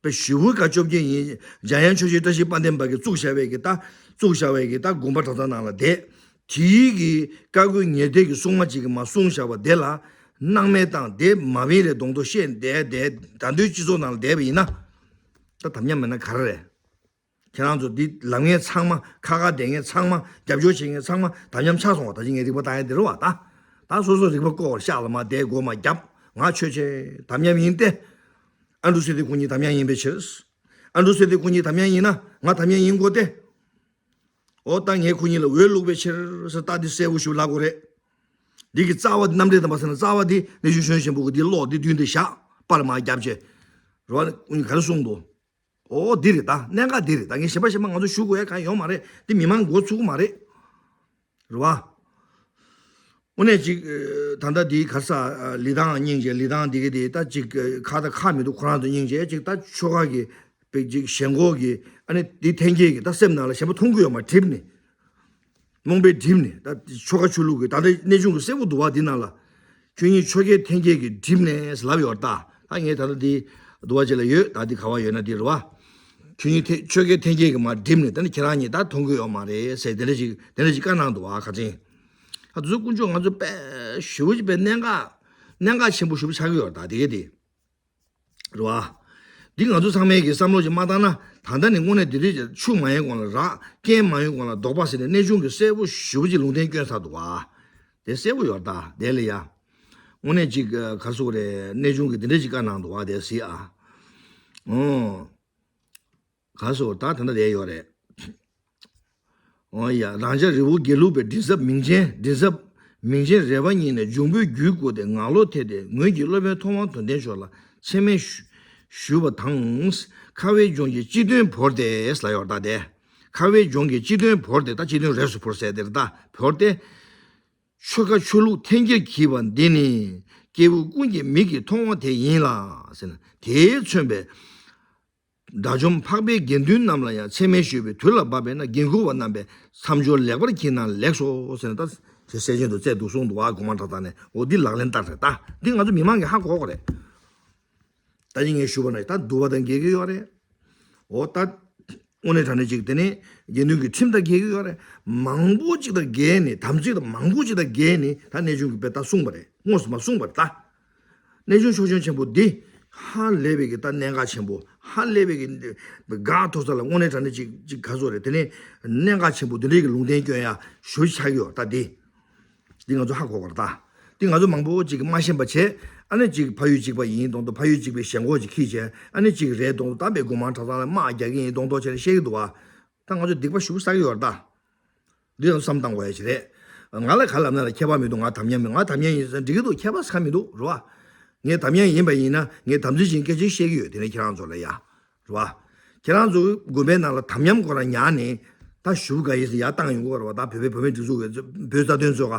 པ་ཞེ་པོ་དགའ་སྐྱོ་སྐྱེ་ཡིན། འཇམ་དབྱངས་ཆོས་རྗེ་བཀྲ་ཤིས་དཔལ་ལྡན་པ་གིས་བཙུགས་བཞག་པའི་གི་ད་བཙུགས་བཞག་པའི་གི་ད་དགོན་པ་གྲྭ་ཚང་ནང་ལ་བསྡད། དེའི་གི་བཀའ་བསྒོ་ཉེས་སྡིག་གི་སྲུང་མ་གཅིག་གིས་མར་གསུངས་བཞག་པ་དེ་ལ་སྣང་མེད་བཏང་། དེ་མ་བིན་རེད་མདོག་མདོག་བཤད་བསྡད་བསྡད། ད་དུང་སྤྱི་ཚོགས་ནང་ལ་བསྡད་པ་ཡིན་ན། ད་དམ་ཉམས་མེད་ན་ག་རེ་རེད། ཁྱེད་རང་ཚོ་འདི་ལབ་མཁན་ཚང་མ། ཁ་ཁ་བསྡད་མཁན་ཚང་མ། རྒྱབ་སྐྱོར་བྱེད་མཁན་ཚང་མ་དམ་ཉམས་ཆགས་སོང་བ། ད་ཅི་ངས་རིག་པ་བཏང་ཡ་འདི་རེད་བ། ད་ད་སོ་སོ་རིག་པ་བཀོལ་བར་ཤག་ལ་མར་བསྡད། སྒོ་མར་བརྒྱབ། ང་ཆོས་བྱེད། དམ་ཉམས་ཡིན་ཏེ། ཨ་འབྲུག་ཚེ་བརྟན་ཁོ་གཉིས་དམ་ཉམས་ཡིན་པའི་ཕྱིར། ཨ་འབྲུག་ཚེ་བརྟན་ཁོ་གཉིས་དམ་ཉམས་ཡིན་ན་ང་དམ་ཉམས་ཡིན་དགོས་ཏེ། འོ་ད་ངས་ཁོ་གཉིས་ལ་འོས་བླུགས་པའི་ཕྱིར་ཟེར་ད་འདི་གསལ་པོ་ཞིག་ལབ་དགོས་རེད། འདི་གི་རྩ་བ་འདི་རྣམ་འགྲེལ་དམ་པ་ཟེར་ན་རྩ་བ་འདི་གནས་ཆུང་ཆོས་སྐྱོང་ཆེན་པོ་གི་འདི་ཀློག་འདི་མདུན་དེ་བཞག། པར་མར་བརྒྱབ་བྱས། རེད་བ། ཁོ་གཉིས་ག་རེ་གསུངས་འདུག་ཨོ་འདི་རེད་ད། གནད་འགག་འདི་རེད་ད། ངས་གཞན་པ་གཞན་པ་ང་ཚོ་ཞུ་དགོས་ཡ་གང་ཡོད་མ་རེད། འདི་མི་མང་མགོ་ཚོས་ཀྱི་མ་རེད། རེད་བ། དངོས་གནས་ཅིག་ཨ་ད་ལྟ་འདི་ག་ས་ཨ་ལི་ཐང་སྙིང་རྗེ། ལི་ཐང་འདི་གི་དེ་ད་ཅིག་ཨ་ཁ་ད་ཁ་མི་འདུག་ཁོ་རང་ཚོ་སྙིང་རྗེ་ཅིག་ད་ཆོལ་ཁ་གི་པེ་ཅིག་ཞེན་ཁོག་གི། ཨ་ནི་འདི་འཐེན་འཁྱེར་གི་ད་སེམས་ནང་ལ་གཞན་པ་མཐོང་གི་ཡོད་མ་རེད། གྲིབ་ནས། རྨོངས་པས་བསྒྲིབས་ནས་ད་ཆོལ་ཁ་ཆོས་ལུགས་ཀྱི་ད་ལྟ་གནས་ཆུང་གི་གསལ་པོ་འདུག་བ། འདི་ནང་ལ། ཁྱོད་གཉིས་ཆོལ་ཁའི་འཐེན་འཁྱེར་གྱིས་བསྒྲིབས་ནས་ལབ་ཡོད་ད། ད་ངས་ད་ལྟ་འདི་འདུག་བ་ཅིག་ལ་ཡོད་ད། འདི་ག་བ་ཡོད་ན་འདི་རེད་བ། ཁྱོད་གཉིས་ཐེ་ཆོལ་ཁའི་འཐེན་འཁྱེར་གྱིས་མར་བསྒྲིབས་ནས་ད་ནི་ཁྱེད་རང་གཉིས་ད་མཐོང་གི་ཡོད་མ་རེད་ཟེར་དེ་འདྲ་ཞིག་དེ་འདྲ་ཞིག་བཀའ་གནང་འདུག་བ། ཁ་ཚིག་ད་དུས་ཚོད་དཀོན་མཆོག་ང་ཚོ་དཔེ་ཞེ་པོ་ཅིག་དཔེ་གནད་འགག་གནད་འགག་ཆེན་པོ་ཞེ་པོ་ཆགས་ཀྱི་ཡོད་ད། དེ་གས་དེ། རེད་བ། འདི་ང་ཚོ་ཚང་མས་ཀྱི་བསམ་བློ་ཅིག་མ་བཏང་ན། ད་ལྟ་ནས་དངོས་གནས་འདི་རིགས་ཆུ་མ་ཡིན་གོང་ལ་རགས། རྐྱེན་མ་ཡིན་གོང་ལ་དོགས་པ་ཟེར་ནས་གནས་ཆུང་གིས་གསལ་པོ་ཞེ་པོ་ཅིག་ལུང་བསྟན་བསྐྱོན་ཚར་འདུག་བ། དེ་གསལ་པོ་ཡོད་ད། དེ་ལ་ཡ། དངོས་གནས་ཅིག་ག་རེ་ཟེར་དགོས་རེད། གནས་ཆུང་གིས་འདི་འདྲ་ཅིག་བཀའ་གནང་འདུག་བ། དེ་གཟིགས་ཨ། ཨོ། ག་རེ་ཟེར་དགོས་རེད། ད་ད་ལྟ་དེ་ཡོད་རེད། འོ་ཡ། རང་ཅག་རི་བོ་དགེ་ལུགས་པའི་མགྲིན་ཚབ་མིང་ཅན། མགྲིན་ཚབ་མིང་ཅན་རལ་པ་གཉིས་ནས་འབྱུང་པོའི་རྒྱུད་བསྐུར་ཏེ་ངག་ལོག་ཐེབས་ཏེ། ངོས་ཀྱིས་སློབ་དཔོན་ཐོག་མར་དོན་ལྡན་མཆོག་ལ་མཚན་སྨད་ཞུ་ཞུས་པ་དང་། ཁ་བའི་ལྗོངས་ཀྱི་སྤྱི་དོན་བོར་ཏེ་ལབ་ཡོད་རེད་ད་དེ། ཁ་བའི་ལྗོངས་ཀྱི་སྤྱི་དོན་བོར་ཏེ། ད་སྤྱི་དོན་རས་སུ་བོར་ཟེར་དེ་རེད་ད། བོར་ཏེ། ཆོལ་ཁ་ཆོས་ལུགས་འཐེན་འཁྱེར་བགྱིས་པ་འདི་ནི། སྐྱེས་བུ་ཀུན་གྱི་མིག་གིས་མཐོང་བ་དེ་ཡིན་ལ་ཟེར་ན། དེས་མཚོན་པའི་དགྲ་བཅོམ་འཕགས་པའི་དགེ་འདུན་རྣམས་ལ་ཡང་མཚན་སྨད་ཞུས་པའི་དུས་ལ་བབ་པས་ན། འགན་ཁུར་བ་རྣམ་པས་མཚམས་སྦྱོར་ལེགས་པར་བགྱིས་ན་ལེགས་སོ་ཟེར་ན། ད་དེ་གསལ་བྱེད་དུ་བསྩལ་འདུག་གསུངས་འདུག་བ། དགོངས་པ་གྲྭ་ཚང་ནས། འོ་འདི་ལག་ལེན་བསྟར་རེད་ད། འདི་ང་ཚོ་མི་མང་གིས་ཧ་གོ་དགོས་རེད། ད་ཅི་ངས་ཞུས་པ་ན་ད་འདུལ་བ་དང་འགལ་གྱི་ཡོད་རེད། འོ་ད་དངོས་གནས་དྲང་གནས་ཅིག་དེ་ནི་དགེ་འདུན་གྱི་ཁྲིམས་དང་འགལ་གྱི་ཡོད་རེད། མང་པོ་ཅིག་དང་འགལ་ནས། དམ་ཚིག་དང་མང་པོ་ཅིག་དང་འགལ་ནས་ད་གནས་ཆུང་གིས་དཔེ་ད་གསུངས་པ་རེད། དངོས་སུ་མ་གསུངས་པ་རེད་ད། གནས་ཆུང་ཆོས་སྐྱོང་ཆེན་པོ་འདི་ཧ་ལས་པའི་གི་ད་གནད་འགག་ཆེན་པོ། ཧ་ལས་པའི་གི་འགག་མཐོ་ས་ལ་དངོས་གནས་དྲང་གནས་ཅིག་ཅིག་ག་ཚོད་རེད། དེ་ནི་གནད་འགག་ཆེན་པོ་འདི་འདྲའི་གི་ལུང་བསྟན་སྐྱོན་ཡ་ཞུ་ཆགས་ཀྱི་ཡོད་ད་འདི། འདི་ང་ཚོ་ཧ་གོ་བར་ད། འདི་ང་ཚོ་མང་པོ་ཅིག་གིས་མ་ཤེས་པ་བྱས། ཨ་ནི་ཅིག་ཕ་ཡུལ་གཅིག་པ་ཡིན་མདོག་མདོག་ཕ་ཡུལ་གཅིག་པའི་ཞེན་ཁོག་ཅིག་ཁྱེར་བྱས། ཨ་ནི་ཅིག་རེད་མདོག་མདོག་ད་དཔེ་དགོན་མང་གྲྭ་ཚང་ལ་དམག་རྒྱག་གི་ཡིན་མདོག་མདོག་བྱས་ནས་བཤད་ཀྱི་འདུག་བ། ད་ང་ཚོ་སྡིག་པ་ཞེ་པོ་བསགས་ཀྱི་ཡོད་རེད་ད། འདི་ཡང་བསམ་བཏང་དགོས་ཡ་ཞིག་རེད། ང་ལ་ག་ལབ་ན་ལ་ཁྱད་པར་མི་འདུག་ང་དམ་ཉམས་མེད། ང་དམ་ཉམས་ཡིན་ཟེར་ན་འགྲིག་གི་འདུག་ཁྱད་པར་ཟེར་མི་འདུག་རེད་བ། ངས་དམ་ཉམས་ཡིན་པ་ཡིན་ན་ངས་དམ་ཚིག་ཅན་སྐད་ཆ་བཤད་ཀྱི་ཡོད། དེ་ནས་ཁྱེད་རང་ཚོ་ལ་ཡ། རེད་བ། ཁྱེད་རང་ཚོ་དགོན་པའི་ནང་ལ་དམ་ཉམས་ཁོ་རང་ཉར་ནས་ད་ཞུ་ག་ཡིན་ཟེར་ཡར་བཏང་ཡོང་གི་ཡོད་རེད་བ། ད་བོད་པའི་བོད་མིའི་སྒྲིག་འཛུགས་ཀྱི་བོད་རྩ་དོན་རྩོད་ག་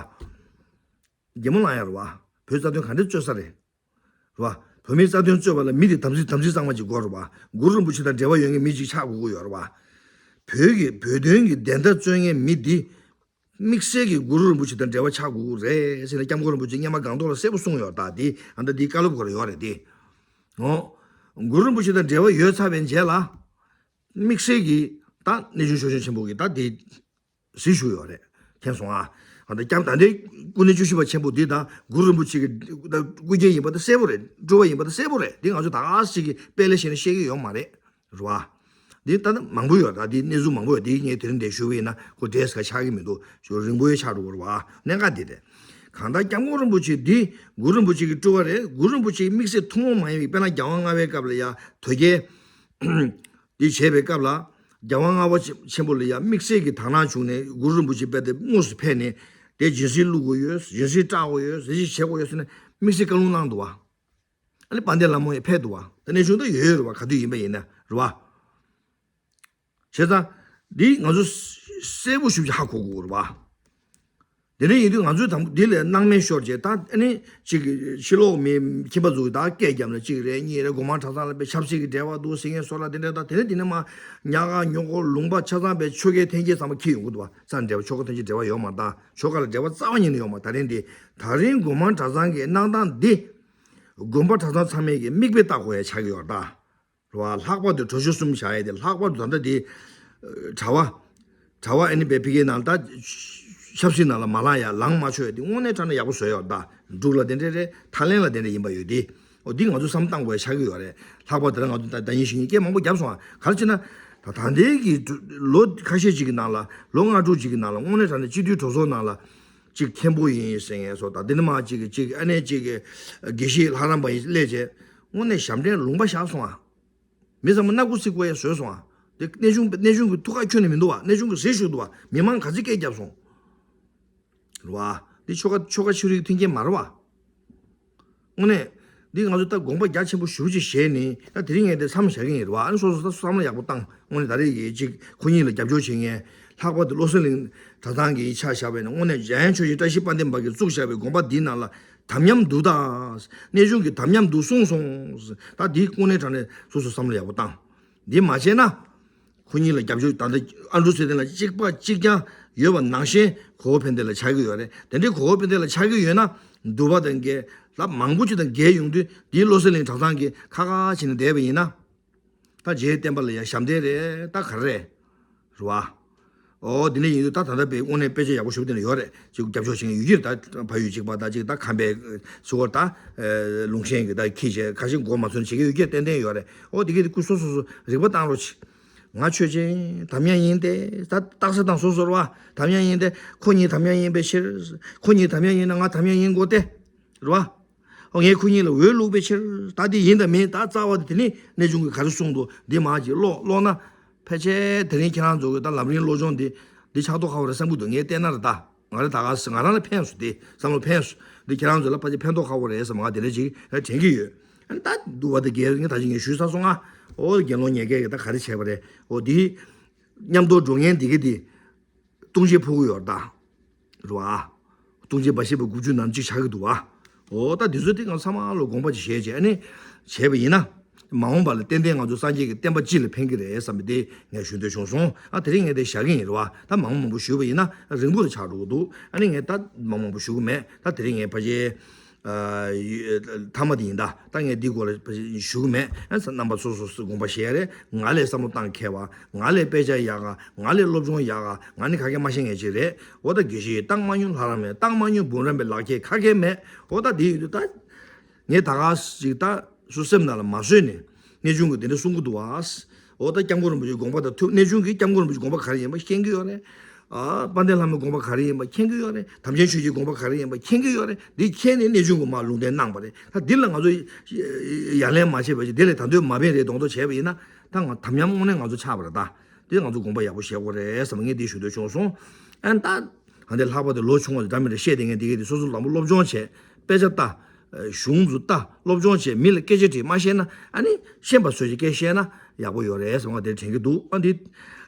གད་མོ་ལངས་ཡ་རེད་བ། བོད་རྩ་དོན་ག་འདྲས་རྩོད་ས་རེད། རེད་བ། བོད་མིའི་རྩ་དོན་རྩོད་པ་ལ་མི་དེ་དམ་ཚིག་དམ་ཚིག་གཙང་མ་ཅིག་དགོས་རེད་བ། གུ་རུ་རིན་པོ་ཆེ་དང་འབྲེལ་བ་ཡོད་མཁན་མི་ཅིག་ཆགས་དགོས་ཀྱི་ཡོད་རེད་བ། བོད་ཀྱི་བོད་དོན་གྱི་བདེན་མཐའ་རྩོད་མཁན་མི་འདི། དམིགས་བསལ་གྱི་གུ་རུ་རིན་པོ་ཆེ་དང་འབྲེལ་བ་ཆགས་དགོས་ཀྱི་རེད་ཟེར་ནས་སྐྱབས་མགོན་རིན་པོ་ཆེ་སྔོན་མ་སྒང་ཏོག་ལ་གསལ་པོ་གསུངས་ཡོད་ད། འདི་ཨ་ད་འདི་བཀའ་སློབ་སྐོར་ཡོད་རེད་དེ། འོ། གུ་རུ་རིན་པོ་ཆེ་དང་འབྲེལ་བ་ཡོད་ཚར་བའི་རྗེས་ལ། དམིགས་བསལ་གྱི་ད་གནས་ཆུང་ཆོས་སྐྱོང་ཆེན་པོ་གི་ད་འདི། གཟིགས་ཞུ་ཡོད་རེད། མཁྱེན་སོང་ཨ། ད་ལྟ་སྐྱབས་ད་ལྟའི་སྐུ་ཚེ་བཅུ་བཞི་པ་ཆེན་པོ་འདི་དང་གུ་རུ་རིན་པོ་ཆེ་གི་སྐུ་སྐྱེ་ཡིན་པ་དེ་གསལ་པོ་རེད། སྤྲུལ་པ་ཡིན་པ་དེ་གསལ་པོ་རེད། འདི་ང་ཚོ་ད་ག་ཞིག་གི་དཔེ་ལས་བཤད་ནས་བཤད་ཀྱི་ཡོད་མ་རེད། རེད་བ། འདི་ལྟ་ན་མང་པོ་ཡོད། ད་འདི་གནས་ཚུལ་མང་པོ་ཡོད། འདི་ངས་དེ་རིང་འདིར་ཞུ་བ་ཡིན་ན་ཁོ་འབྲས་ག་ཆགས་ཀྱི་མི་འདུག་ཞུ་རིང་པོ་ཡོད་ཆགས་འགྲོ་གི་རེད་བ། གནད་འགག་འདི་རེད། གང་ལྟར་སྐྱབས་མགོན་རིན་པོ་ཆེ་འདི་གུ་རུ་རིན་པོ་ཆེ་གི་སྤྲུལ་པ་རེད། གུ་རུ་རིན་པོ་ཆེ་དམིགས་བསལ་ཐུན་མོང་མ་ཡིན་པའི་དཔེར་ན་རྒྱལ་དབང་ལྔ་པའི་སྐབས་ལ་ཡ་དོལ་རྒྱལ་འདི་བྱས་པའི་སྐབས་ལ་རྒྱལ་དབང་ལྔ་པ་ཆེན་པོ་ལ་ཡ་དམིགས་བསལ་གྱི་དག་སྣང་བྱུང་ནས་གུ་རུ་རིན་པོ་ཆེ་དཔེ་དེ་དངོས་སུ་ཕེབས་ནས་དེ་སྦྱིན་སྲེག་བླུག་དགོས་ཡོད། སྦྱིན་སྲེག་བསྲེག་དགོས་ཡོད། ཟས་བཅད་བྱེད་དགོས་ཡོད་ཟེར་ནས་དམིགས་བསལ་བཀའ་ལུང་གནང་འདུག་བ། ཨ་ནི་དཔལ་ལྡན་ལྷ་མོ་ཡང་ཕེབས་འདུག་བ། ད་གནས་ཆུང་ད་ཡོད་ཡོད་རེད་བ། ག་དུས་ཡིན་པ་ཡིན་ན་རེད་བ། བྱས་ཙང་འདི་ང་ཚོ་གསལ་པོ་ཞིག་ཧ་གོ་དགོས་རེད་བ། དེ་འདྲ་ཡིན་དུས་ང་ཚོས་དང་པོ་འདི་ལས་སྣང་མེད་ཤོར་རྗེས་ད་ཨ་ནི་ཅིག་ཕྱི་ལོགས་མི་ཁྱིམ་པ་ཚོ་གི་ད་སྐད་རྒྱབ་ན་གཅིག་རེ་གཉིས་རེ་སྒོ་མང་གྲྭ་ཚང་ལ་དཔེ་ཆབ་སྲིད་ཀྱི་འབྲེལ་བ་འདུག་ཟེར་མཁན་བཟོ་འདྲ་དེ་འདྲ། ད་དེ་ནས་དེ་ནས་མ་ཉག་ག་ཉོག་གོ་ལུང་པ་ཆ་ཚང་དཔེ་ཆོལ་ཁའི་འཐེན་འཁྱེར་ཚང་མ་འཁྱེར་ཡོང་གི་འདུག་བ། ས་འབྲེལ་བ་ཆོལ་ཁ་འཐེན་འཁྱེར་འབྲེལ་བ་ཡོད་མ་རེད། ད་ཆོལ་ཁ་ལ་འབྲེལ་བ་རྩ་བ་ཉིད་ནས་ཡོད་མ་རེད། ད་རིང་འདི་ད་རིང་སྒོ་མང་གྲྭ་ཚང་གི་གནང་སྟངས་འདི་དགོན་པ་གྲྭ་ཚང་ཚང་མས་ཀྱི་མིག་དཔེ་ལྟ་དགོས་ཡ་ཆགས་ཀྱི་ཡོད་རེད་ད། རེད་བ། ལྷག་པར་དུ་གྲོས་ཆོད་གསུམ་བཞག་ཡས་དེ་ལྷག་པར་དུ་ད་ལྟ་དེ་གྲྭ་པ་གྲྭ་པ་ཨ་ནི་པའི་ཕ་གིའི་ནང་ད་ཆབ་སྲིད་ནང་ལ་མ་ལངས་ཡ་ལངས་མ་ཆོག་ཡ་དེ་དངོས་གནས་དྲང་གནས་ཡག་པོ་བཟོས་ཡོད་ད། འབྲུག་ལ་དེ་འདྲས་རེད། ཐའི་ལེན་ལ་དེ་འདྲས་ཡིན་པ་ཡོད་དེ། འོ་འདི་ང་ཚོ་བསམ་བློ་བཏང་དགོས་ཡ་ཆགས་ཀྱི་ཡོད་རེད། ལྷག་པར་དུ་ད་ང་ཚོ་ད་ཟླ་ཉིན་བཞི་ཉིན་སྐད་མང་པོ་བརྒྱབ་སོང་ཨ། ག་རེ་བྱས་ན་ད་ད་ལྟའི་གི་ལོ་ཁ་ཤས་ཅིག་གི་ནང་ལ་ལོ་ལྔ་དྲུག་ཅིག་གི་ནང་ལ་དངོས་གནས་དྲང་གནས་སྤྱི་འཐུས་གྲོས་ཚོགས་ནང་ལ་ཅིག་མཁན་པོ་ཡིན་ཟེར་མཁན་སོགས་ད་དེ་ནི་མ་ཅིག་ཅིག་ཨ་ནེ་ཅིག་དགེ་བཤེས་ལྷ་རམས་པ་ཡིན་སླེབས་བྱས་དངོས་གནས་ཞབས་འདྲེན་ལུང་པ་བཞག་སོང་ཨ། མི་ཚང་མ་སྣ་ཁུག་སིག་པོ་ཡ་བཟོས་སོང་ཨ། དེ་གནས་ཆུང་གནས་ཆུང་གི་ཐུགས་ཁ་ཁྱོན་ནས་མི་འདུག་བ། གནས་ཆུང་གི་ཟས་ཞུགས་འདུག་བ། མི་མང་ག་ཚོད་སྐད་བརྒྱབ་སོང་། རེད་བ། འདི་ཆོལ་ཁ་ཆོལ་ཁ་ཕྱི་རོལ་གྱི་མཐུན་རྐྱེན་མ་རེད་བ། དངོས་གནས་འདི་ང་ཚོ་ད་དགོངས་པ་རྒྱ་ཆེན་པོ་ཞེ་པོ་ཅིག་བཞེས་ནས་ད་དེ་རིང་ངས་དེ་མཚམས་བཞག་གི་ཡིན་རེད་བ། ཨ་ནི་སོ་སོ་ད་བསམ་བློ་ཡག་པོ་བཏང་། དངོས་གནས་ད་རེས་ཀྱི་ཅིག་ཁོ་གཉིས་ལ་རྒྱབ་སྐྱོར་བྱེད་མཁན་ལྷག་པར་དུ་བློ་གསལ་གླིང་གྲྭ་ཚང་གི་ཆ་བཞག་པ་ཡིན་ན་དངོས་གནས་འཇམ་དབྱངས་ཆོས་རྗེ་བཀྲ་ཤིས་དཔལ་ལྡན་འབའ་གིས་བཙུགས་བཞག་པའི་དགོངས་པ་འདིའི་ནང་ལ་དམ་ཉམས་འདུག་ད། གནས་ཆུང་གིས་དམ་ཉམས་འདུག་གསུངས་སོང་། ད་འདི་དངོས་གནས་དྲང་གནས་སོ་སོ་བསམ་བློ་ཡག་པོ་བཏང་། འདི་མ་བྱས་ན། ཁོ་གཉིས་ལ་རྒྱབ་སྐྱོར་ད་ལྟ་ཨ་འབྲུག་ཚེ་བརྟན་ལ་གཅིག་པ་གཅིག་རྐྱང་ཡོད་པ་ནང་བཞིན་གོ་བོ་ཕན་བདེ་ལ་ཆགས་ཀྱི་ཡོད་རེད། དེ་འདྲའི་གོ་བོ་ཕན་བདེ་ལ་ཆགས་ཀྱི་ཡོད་ན་འདུལ་བ་དང་འགལ་ལབ་མང་པོ་ཅིག་དང་འགལ་ཡོང་དུས་འདིའི་བློ་གསལ་གླིང་གྲྭ་ཚང་གིས་ཁ་ཁ་བྱས་ནས་བསྡད་པ་ཡིན་ན། ད་རྗེ་བསྟན་པ་ལ་ཡང་ཞབས་འདེགས་རེད། ད་ག་རེ་རེད། རེད་བ། ཨོ་འདི་འདྲ་ཡིན་དུས་ད་ད་ལྟ་པའི་དངོས་གནས་དཔེ་ཆ་ཡག་པོ་ཞེ་པོ་དེ་འདྲ་ཡོད་རེད། ཅིག་རྒྱབ་སྐྱོར་བྱེད་མཁན་ཡོད་ཀྱི་རེད། ད་ཕ་ཡུལ་གཅིག་པ་ད་ཅིག་ད་ཁམས་པའི་ཟུར་ད་ལུང་ཤན་གྱི་ད་ཁྱི་བྱས་ཁ་ཤས་མགོ་མ་ཚོས་བྱེད་ཀྱི་ཡོད་ཀྱི་ཏན་ཏན་ཡོད་རེད། ཨོ་འདི་གི་སྐུ་སོ་སོ་སོ་རིག་པ་བཏང་རོགས་གྱིས། ང་ཆོས་ཅན་དམ་ཉམས་ཡིན་ཏེ། ད་རྟགས་གསལ་དང་སོ་སོར་བ་དམ་ཉམས་ཡིན་ཏེ། ཁོ་གཉིས་དམ་ཉམས་ཡིན་པའི་ཕྱིར། ཁོ་གཉིས་དམ་ཉམས་ཡིན་ན་ང་དམ་ཉམས་ཡིན་དགོས་ཏེ། རེད་བ། ཨོ་ངས་ཁོ་གཉིས་ལ་འོས་བླུགས་པའི་ཕྱིར། ད་འདི་ཡིན་དང་མིན་ད་རྩ་བ་དེ་ནི་གནས་ཆུང་གིས་ག་རེ་གསུངས་འདུག་འདི་མ་ཅིག་ཀློག་ཀློག་ན། ཕལ་ཆེར་དེ་རིང་ཁྱེད་རང་ཚོ་གི་ད་ལམ་རིམ་སློབ་སྦྱོང་འདི་འདི་ཆགས་མདོག་ཁ་པོ་རེད་བསམ་གྱི་འདུག་ངས་བལྟས་ན་རེད་ད། ང་རེ་ད་ག་ང་རང་ལ་ཕན་སོང་། དེ་བསམ་བློ་ཕན་སོང་། འདི་ཁྱེད་རང་ཚོ་ལ་ཕལ་ཆེར་ཕན་ཐོགས་ཁ་པོ་རེད་བསམ་ང་དེ་འདྲ་ཅིག་དྲན་གྱི་ཡོད། ཨ་ནི་ད་འདུལ་བ་དེ་རྒྱལ་ངས་ད་ཅིག་ངས་ཞུས་ཚར་སོང་ང་། ཨོ་དགེ་སློང་ཉེར་བརྒྱད་ཀྱིས་ད་ག་རེ་བྱས་པ་རེད། ཨོ་འདི་མཉམ་དུ་འགྲོ་མཁན་འདི་གི་འདི་ལྟུང་བྱེད་ཕོག་གི་ཡོད་རེད་ད། རེད་བ། ལྟུང་བྱེད་འབའ་ཞིག་པའི་དགུ་བཅུ་ནང་གཅིག་ཆགས་ཀྱི་འདུག་བ། འོ་ད་འདི་ཚོ་དེ་ང་ཚང་མ་ལོ་དགོངས་པ་ཅིག་བཞེས་བྱས་ཨ་ནི་བྱས་པ་ཡིན་ན། མ་འོངས་པ་ལ་ཏན་ཏན་ང་ཚོ་སངས་རྒྱས་ཀྱི་བསྟན་པ་སྤྱི་ལ་ཕན་གྱི་རེད་བསམ་པ་དེ་ངས་ཞུ་འདོད་བྱུང་སོང་། ཨ་དེ་རིང་ངས་དེ་བཞག་གི་ཡིན་རེད་བ། ད་མང་པོ་མང་པོ་ཞུས་པ་ཡིན་ན་རིང་པོ་རུ་ཆགས་འགྲོ་གི་འདུག་ཨ་ནི་ངས་ད་མང་པོ་མང་པོ་ཞུ་གི་མེད། ད་དེ་རིང་ངས་ཕ་གིའི་ཨ་ཡ་མཐའ་མ་དེ་ཡིན་ད། ད་ངས་འདི་སྐོར་ལ་ཞུ་གི་མེད། ཨ་རྣམ་པ་སོ་སོ་སོ་དགོངས་པ་བཞེས་ཡ་རེད། ང་ལས་བསམ་བློ་བཏང་མཁས་པ། ང་ལས་དཔེ་ཆ་ཡག་ག་ང་ལས་སློབ་སྦྱོང་ཡག་ག་ང་ནི་ཁ་སྐད་མ་ཤེས་མཁན་ཅིག་རེད། འོ་ད་དགེ་བཤེས་ཡིས་བཏང་མ་མྱོང་། ལྷ་རམས་པས་བཏང་མ་མྱོང་། འབུམ་རམས་པའི་ལག་ཁྱེར་ཁ་སྐད་མེད། འོ་ད་འདི་ཡིན་དུས་ད་ངས་ད་ག་ཞིག་ད་སུ་སེམས་ནང་ལ་མ་བཟོད་ནས་གནས་ཆུང་གིས་འདི་འདྲ་གསུང་གི་འདུག་བ། འོ་ད་སྐྱབས་མགོན་རིན་པོ་ཆེའི་དགོངས་པ་དང་མཐུན། གནས་ཆུང་གིས་སྐྱབས་མགོན་རིན་པོ་ཆེའི་དགོངས་པ་ག་རེ་ཡིན་པ་མཁྱེན་གྱི་ཡོད་རེད། ཨ་དཔལ་ལྡན་ལྷ་མོའི་དགོངས་པ་ག་རེ་ཡིན་པ་མཁྱེན་གྱི་ཡོད་རེད། དམ་ཅན་ཆོས་ཀྱི་དགོངས་པ་ག་རེ་ཡིན་པ་མཁྱེན་གྱི་ཡོད་རེད། འདི་མཁྱེན་ནས་གནས་ཆུང་གིས་མར་ལུང་བསྟན་གནང་བ་རེད། ད་འདི་ལ་ང་ཚོ་ཡ་ལན་མ་བྱས་པ་ཅིག་འདི་ལས་ད་འདོད་མ་འབད་རེ་གདོང་ཐོག་བྱས་པ་ཡིན་ན་ད་ང་དམ་ཉམས་དངོས་གནས་ང་ཚོ་ཆགས་པ་རེད་ད། འདི་ང་ཚོ་དགོངས་པ་ཡག་པོ་བཞེས་དགོས་རེད་བསམ་ངས་འདི་ཞུ་འདོད་བྱུང་སོང་། ཨ་ནི་ད། ཨ་འདི་ལྷག་པར་དུ་ལོ་ཆུང་བ་དེ་འདྲ་མི་འདྲ་བཤད་བསྡད་མཁན་དེ་གས་དེ་སོ་སོ་ལམ་བུ་སློབ་སྦྱོང་བྱས། དཔེ་ཆ་ལྟ། གཞུང་ཚོ་ལྟ། སློབ་སྦྱོང་བྱས། མི་ལ་སྐད་ཆ་དྲིས་མ་ཤེས་ན་ཨ་ནི་ཤེས་པ་བཟོས་ཀྱི་སྐད་བཤད་ན་ཡག་པོ་ཡོད་རེད་བསམ་ང་དེ་དྲན་གྱི་འདུག་ཨ་འདི།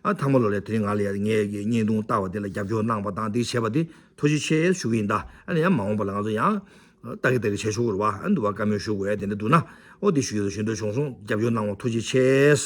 ཨ་ཐ་མ་ལོ་ལས་དེ་རིང་ང་ལ་ཡ་ངས་ཀྱི་བརྙན་ཐུང་ལྟ་བ་དེ་ལ་རྒྱབ་སྐྱོར་གནང་བ་དང་འདི་བྱས་པ་དེ་ཐུགས་རྗེ་ཆེ་ཞུ་གི་ཡིན་ད། ཨ་ནི་ཡང་མ་འོངས་པ་ལ་ང་ཚོ་ཡང་ལྟ་གི་ལྟ་གི་བྱེད་ཆོག་གི་རེད་བ། ཨ་འདི་བ་བཀའ་མོལ་ཞུ་དགོས་ཡ་དེ་འདྲ་འདུག་ན་ཨོ་འདི་ཞུ་ཡོད་ཞུ་འདོད་བྱུང་སོང་། རྒྱབ་སྐྱོར་གནང་བ་ཐུགས་རྗེ་ཆེ།